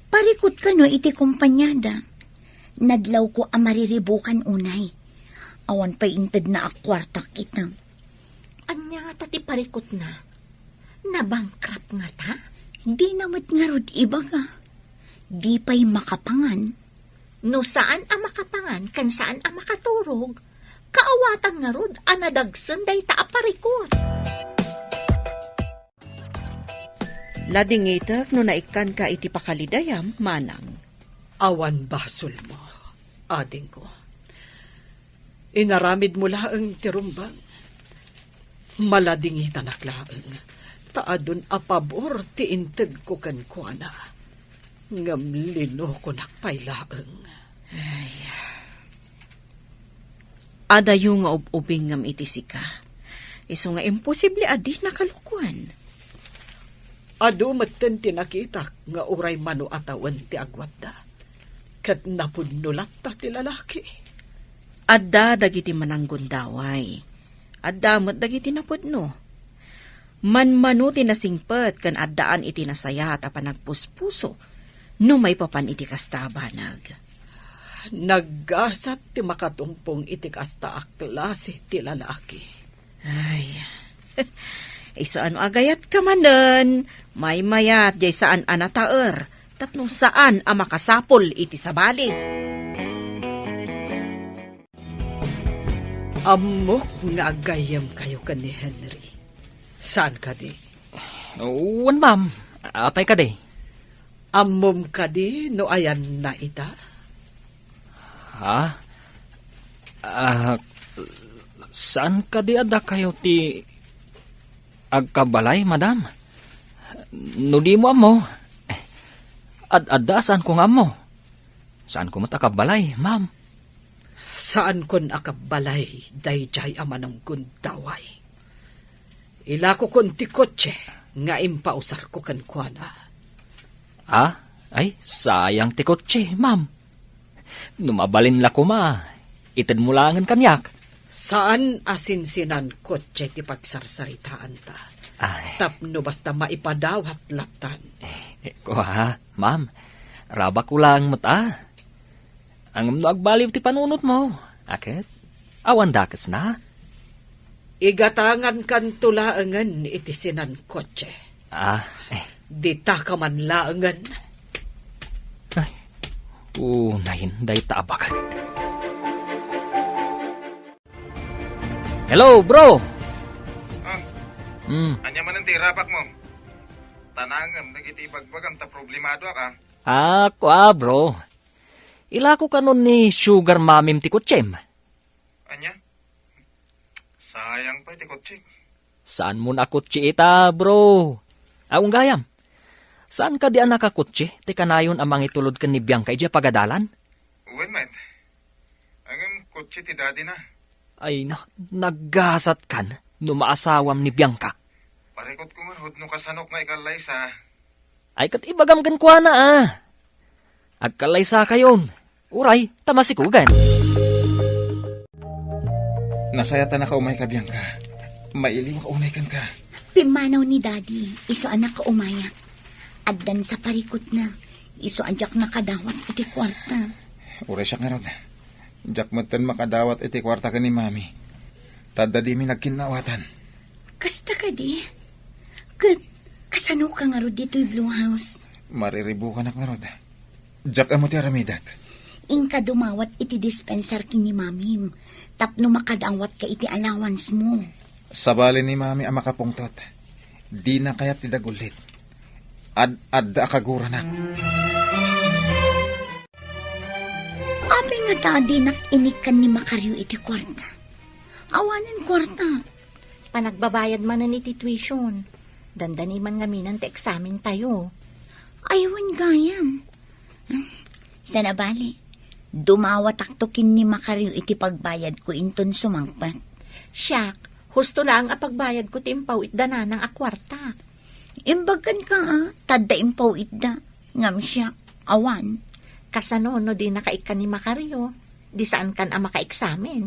Parikut kano iti kompaniada. Nadlawko a mariribukan unay. Awan pay intedna a kuartak ita. Ania ngata ti parikutna? Nabankrupt ngata? Dina met ngarud ibaga. Di pay makapangan. No saan a makapangan ken saan a makaturog, kaawatan ngarud a nadagsen dayta a parikut. Ladingitek no naikkanka iti pakalidayam, manang. Awan basolmo, adingko. Inaramidmo laeng ti rumbeng. Maladingitanak laeng, ta adun a pabor ti intedko kenkuana. Ngem linokonak pay laeng. Ay. Adayo nga ub-ubingngem iti sika. Isu nga imposible a dina kalukoan. Adu metten ti nakitak nga uray mano a tawen ti agwatda, ket napudno latta ti lalaki. Adda dagiti mananggundaway. Adda met dagiti napudno. Manmano ti nasingpet ken addaan iti nasayaat a panagpuspuso no maipapan iti kasta a banag. Naggasat ti makatungpong iti kasta a klase ti lalaki. Ay, isu a no agayatka manen, maymayat jay saan a nataer tapno saan a makasapul iti sabali. Ammok nga aggayyemkayo ken ni Henry. Saan kadi? Wen, ma'am. Apay kadi? Ammom kadi no ayanna ita? Ha? Ah, saan kadi a dakayo ti agkabbalay, madam? No dimo ammo, ad-adda a saanko nga ammo. Saanko met a kabbalay, ma'am. Saankon a kabbalay daydiay a manunggundaway. Ilakokon ti kotse nga impausarko kenkuana. Ah? Ay, sayang ti kotse, ma'am. No mabalin la koma, itedmo laengen kaniak. Saan a sinsinan kotse ti pagsarsaritaanta. Ay. Tapno basta maipadawat lattan. Eh, kua, ma'am. Rabakko laeng met a. Ngem no agbaliw ti panunotmo, a ket awan dakesna. Igatangankanto laengen iti sinan kotse. Ah, eh. Dita ka man laengen. Ay, unayen dayta a baket. Hello, bro! Ah. Hmm. Ania manen ti irabakmo? Tanangem dagiti ibagbagam ta problemadoak, ah. Ah, kua, bro. Ilako kanon ni sugar mamim ti kotsem. Ania? Sayang pay ti kotsek. Saanmon a kotse ita, bro? Aw, gayam. Saan kadi a nakakotse ti kanayon a mangitulod ken ni Bianca idiay pagadalan? Wen met. Ngem kotse ti daddy na. Ay na, naggasat kan no maasawam ni Bianca. Parikot ko ngarud no kasanok nga ikallaysa. Ay, ket ibagam kenkuana, a. Agkallaysakayon. Uray, ta masikugan. Nasayatanaka umayka, Bianca. Mailiwak unay kenka. Pimmanaw ni Daddy, isu a nakaumayak. Addan sa parikutna, isu a diak nakadawat iti kuarta. Uray siak ngarud. Diak metten makadawat iti kuarta ken ni Mami. Ta adda dimi nagkinnaawatan. Kasta kadi? Ket kasano ka ngarud ditoy Blue House? Mariribukanak ngarud. Diak ammo ti aramidek. Inka dumawat iti dispensar ken ni Mamim tapno makadawat ka iti allowance mo. Sabali ni Mami a makapungtot. Dina kayat ti dagullit. Ad-adda a kaguranak. Apay ngata a dinak inikkan ni Macario iti kuarta? Awanen kuarta. Panagbabayad manen iti tuition. Dandani man ngamin ti eksamen tayo. Ay, wen gayam. Sana bali, dumawatakto ken ni Macario iti pagbayadko inton sumangpet. Siak, husto laeng a pagbayadko ti impaw-itda nanang a kuarta. Imbagkan ka, a, tadda impaw-itda. Ngem siak, awan. Kasano no dinaka ikkan ni Macario? Di saankan a makaeksamen.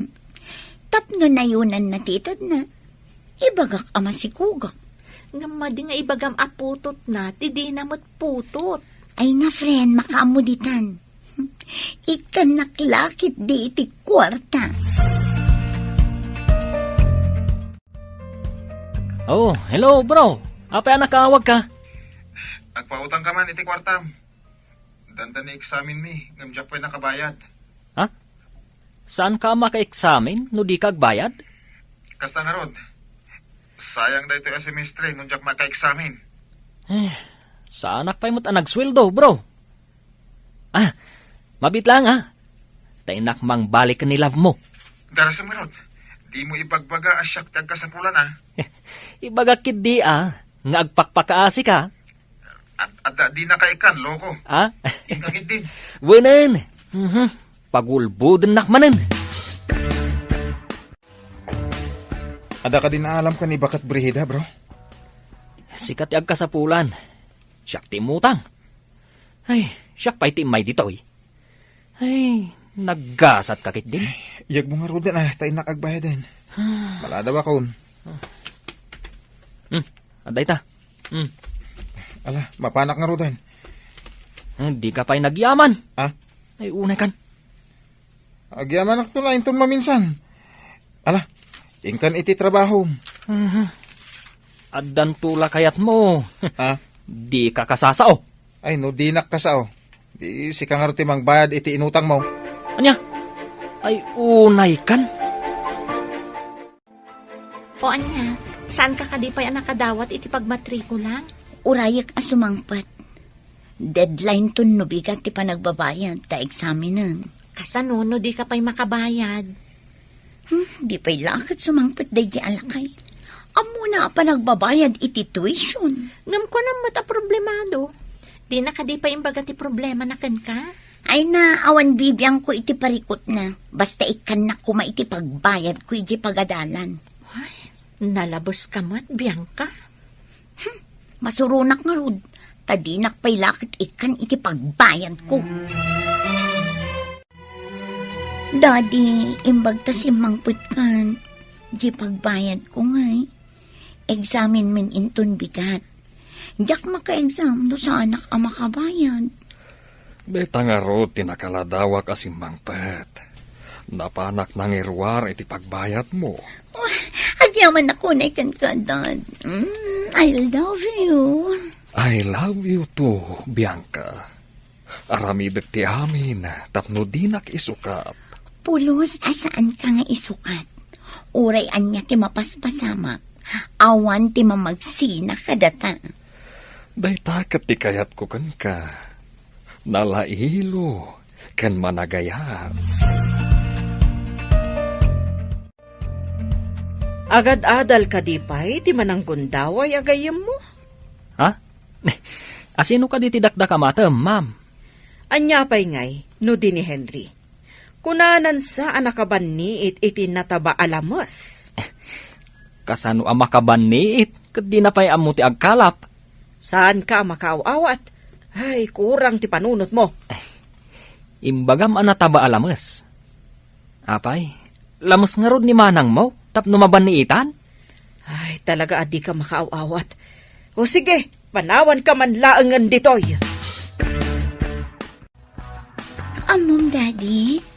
Tapno nayunanna ti itedna, ibagak a masikugak. Ngem madi nga ibagam a putotna, ti dina met putot. Ay na, friend, makaammo ditan. Ikkannak la ketdi iti kuarta. Oh, hello, bro. Apay a nakaawagka? Agpautangka man iti kuartam. Dandani eksamenmi, ngem diak pay nakabayad. Ha? Saanka a makaeksamen no dika agbayad? Kasta ngarud. Sayang daytoy a semestre no diak makaeksamen. Eh, saanak pay met a nagsueldo, bro. Ah, mabiit laeng, a. Ta innak mangbalik ken ni love mo. Darasem ngarud. Dimo ibagbaga a siak ti agkasapulan, a. Ibagak ketdi, a, nga agpakpakaasika. Ad-, adda dinaka ikkan, loko. A? Inka ketdin. Wenen. Mhm. Pagulbodennak manen. Adda kadi naalamka ni Baket Brigida, bro? Sika ti agkasapulan. Siak ti immutang. Ay, siak pay ti immay ditoy. Ay, naggasatka ketdin. Yegmo ngaruden, a, ta innak agbayaden. Maladaw akon. Hmm, adda ita. Hmm. Ala, mapanak ngaruden. Eh, dika pay nagyaman. A? Ay, unay kan. Agyamanakto la inton maminsan. Ala, inkan iti trabahom. Mhm. Addanto la kayatmo. A? Dika kasasao. Ay, no dinak kasao, di sika ngarud ti mangbayad iti inutangmo. Ania? Ay, unay kan. O ania, saanka kadi pay a nakadawat iti pagmatrikula? Urayek a sumangpet. Deadline ton no bigat ti panagbabayad ta eksamenen. Kasano no dika pay makabayad? Hmm, di pay la ket sumangpet daydi a lakay. Ammona a panagbabayad iti tuition. Ngem kunam met a problemado. Dina kadi pay imbaga ti problemana kenka? Ay na, awan bibiangko iti parikutna. Basta ikkannak koma iti pagbayadko iti pagadalan. Ay, nalabeska met, Bianca. Hmm, masuronak ngarud, ta dinak pay la ket ikkan iti pagbayadko. Daddy, imbag ta simmangpetkan, di pagbayadko ngay, examen-men inton bigat. Diak maka-exam no saanak a makabayad. Dayta ngarud ti nakaladawak a simmangpet. Napanak nangiruar iti pagbayadmo. Oh, agyamanak unay kenka, Dad. Mm, I love you. I love you too, Bianca. Aramidek ti amin tapno dinak isukat. Pulos a saanka nga isukat. Uray ania ti mapaspasamak, awan ti mamagsina kadata. Dayta ket ti kayatko kenka. Nalailo ken managayat. Agad-adal kadi pay ti mananggundaway a gayyemmo? Ha? Asino kadi ti dakdakamatem, ma'am? Ania pay ngay no di ni Henry? Kunanan sa a nakabanniit iti nataba a lames. Kasano a makabanniit? Ket dina pay ammo ti agkalap. Saanka a makaaw-awat? Ay, kurang ti panunotmo. Imbagam a nataba a lames. Apay, lames ngarud ni manangmo tapno mabanniitan? Ay, talaga a dika makaaw-awat. O sige, panawanka man laengen ditoy. Ammom, Daddy?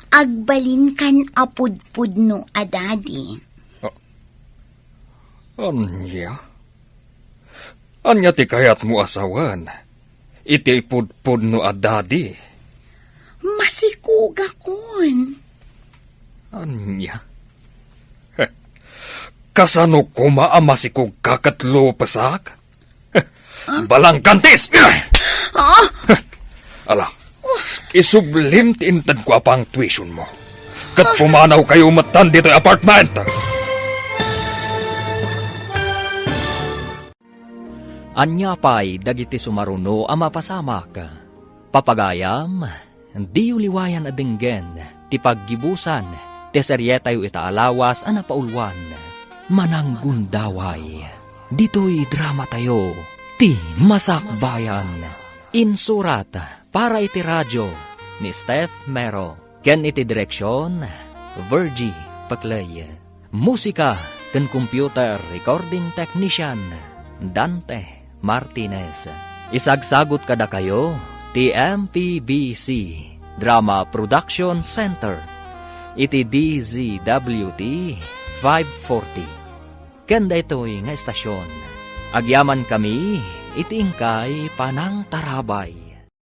Agbalinkan a pudpudno a daddy. Ah, ania? Ania ti kayatmo a sawen iti pudpudno a daddy? Masikogakon. Ania? Heh, kasano koma a masikogka ket lupesak? Heh, balangkantis! Ah! Heh, ala, isublim ti intedko a pang tuitionmo. Ket pumanawkayo metten ditoy apartment! Ania pay dagiti sumaruno a mapasamak? Papagayam, diyo liwayan a denggen ti paggibusan ti serietayo ita a lawas a napauluan, Mananggundaway. Ditoy dramatayo, ti Masakbayan. Insurat para iti radio ni Steph Mero. Ken iti direksion, Virgie Paclay. Musika ken computer recording technician, Dante Martinez. Isagsagut kadakayo ti M P B C Drama Production Center iti D Z W T five forty. Ken daytoy nga estasion, agyamankami iti inkay panangtarabay.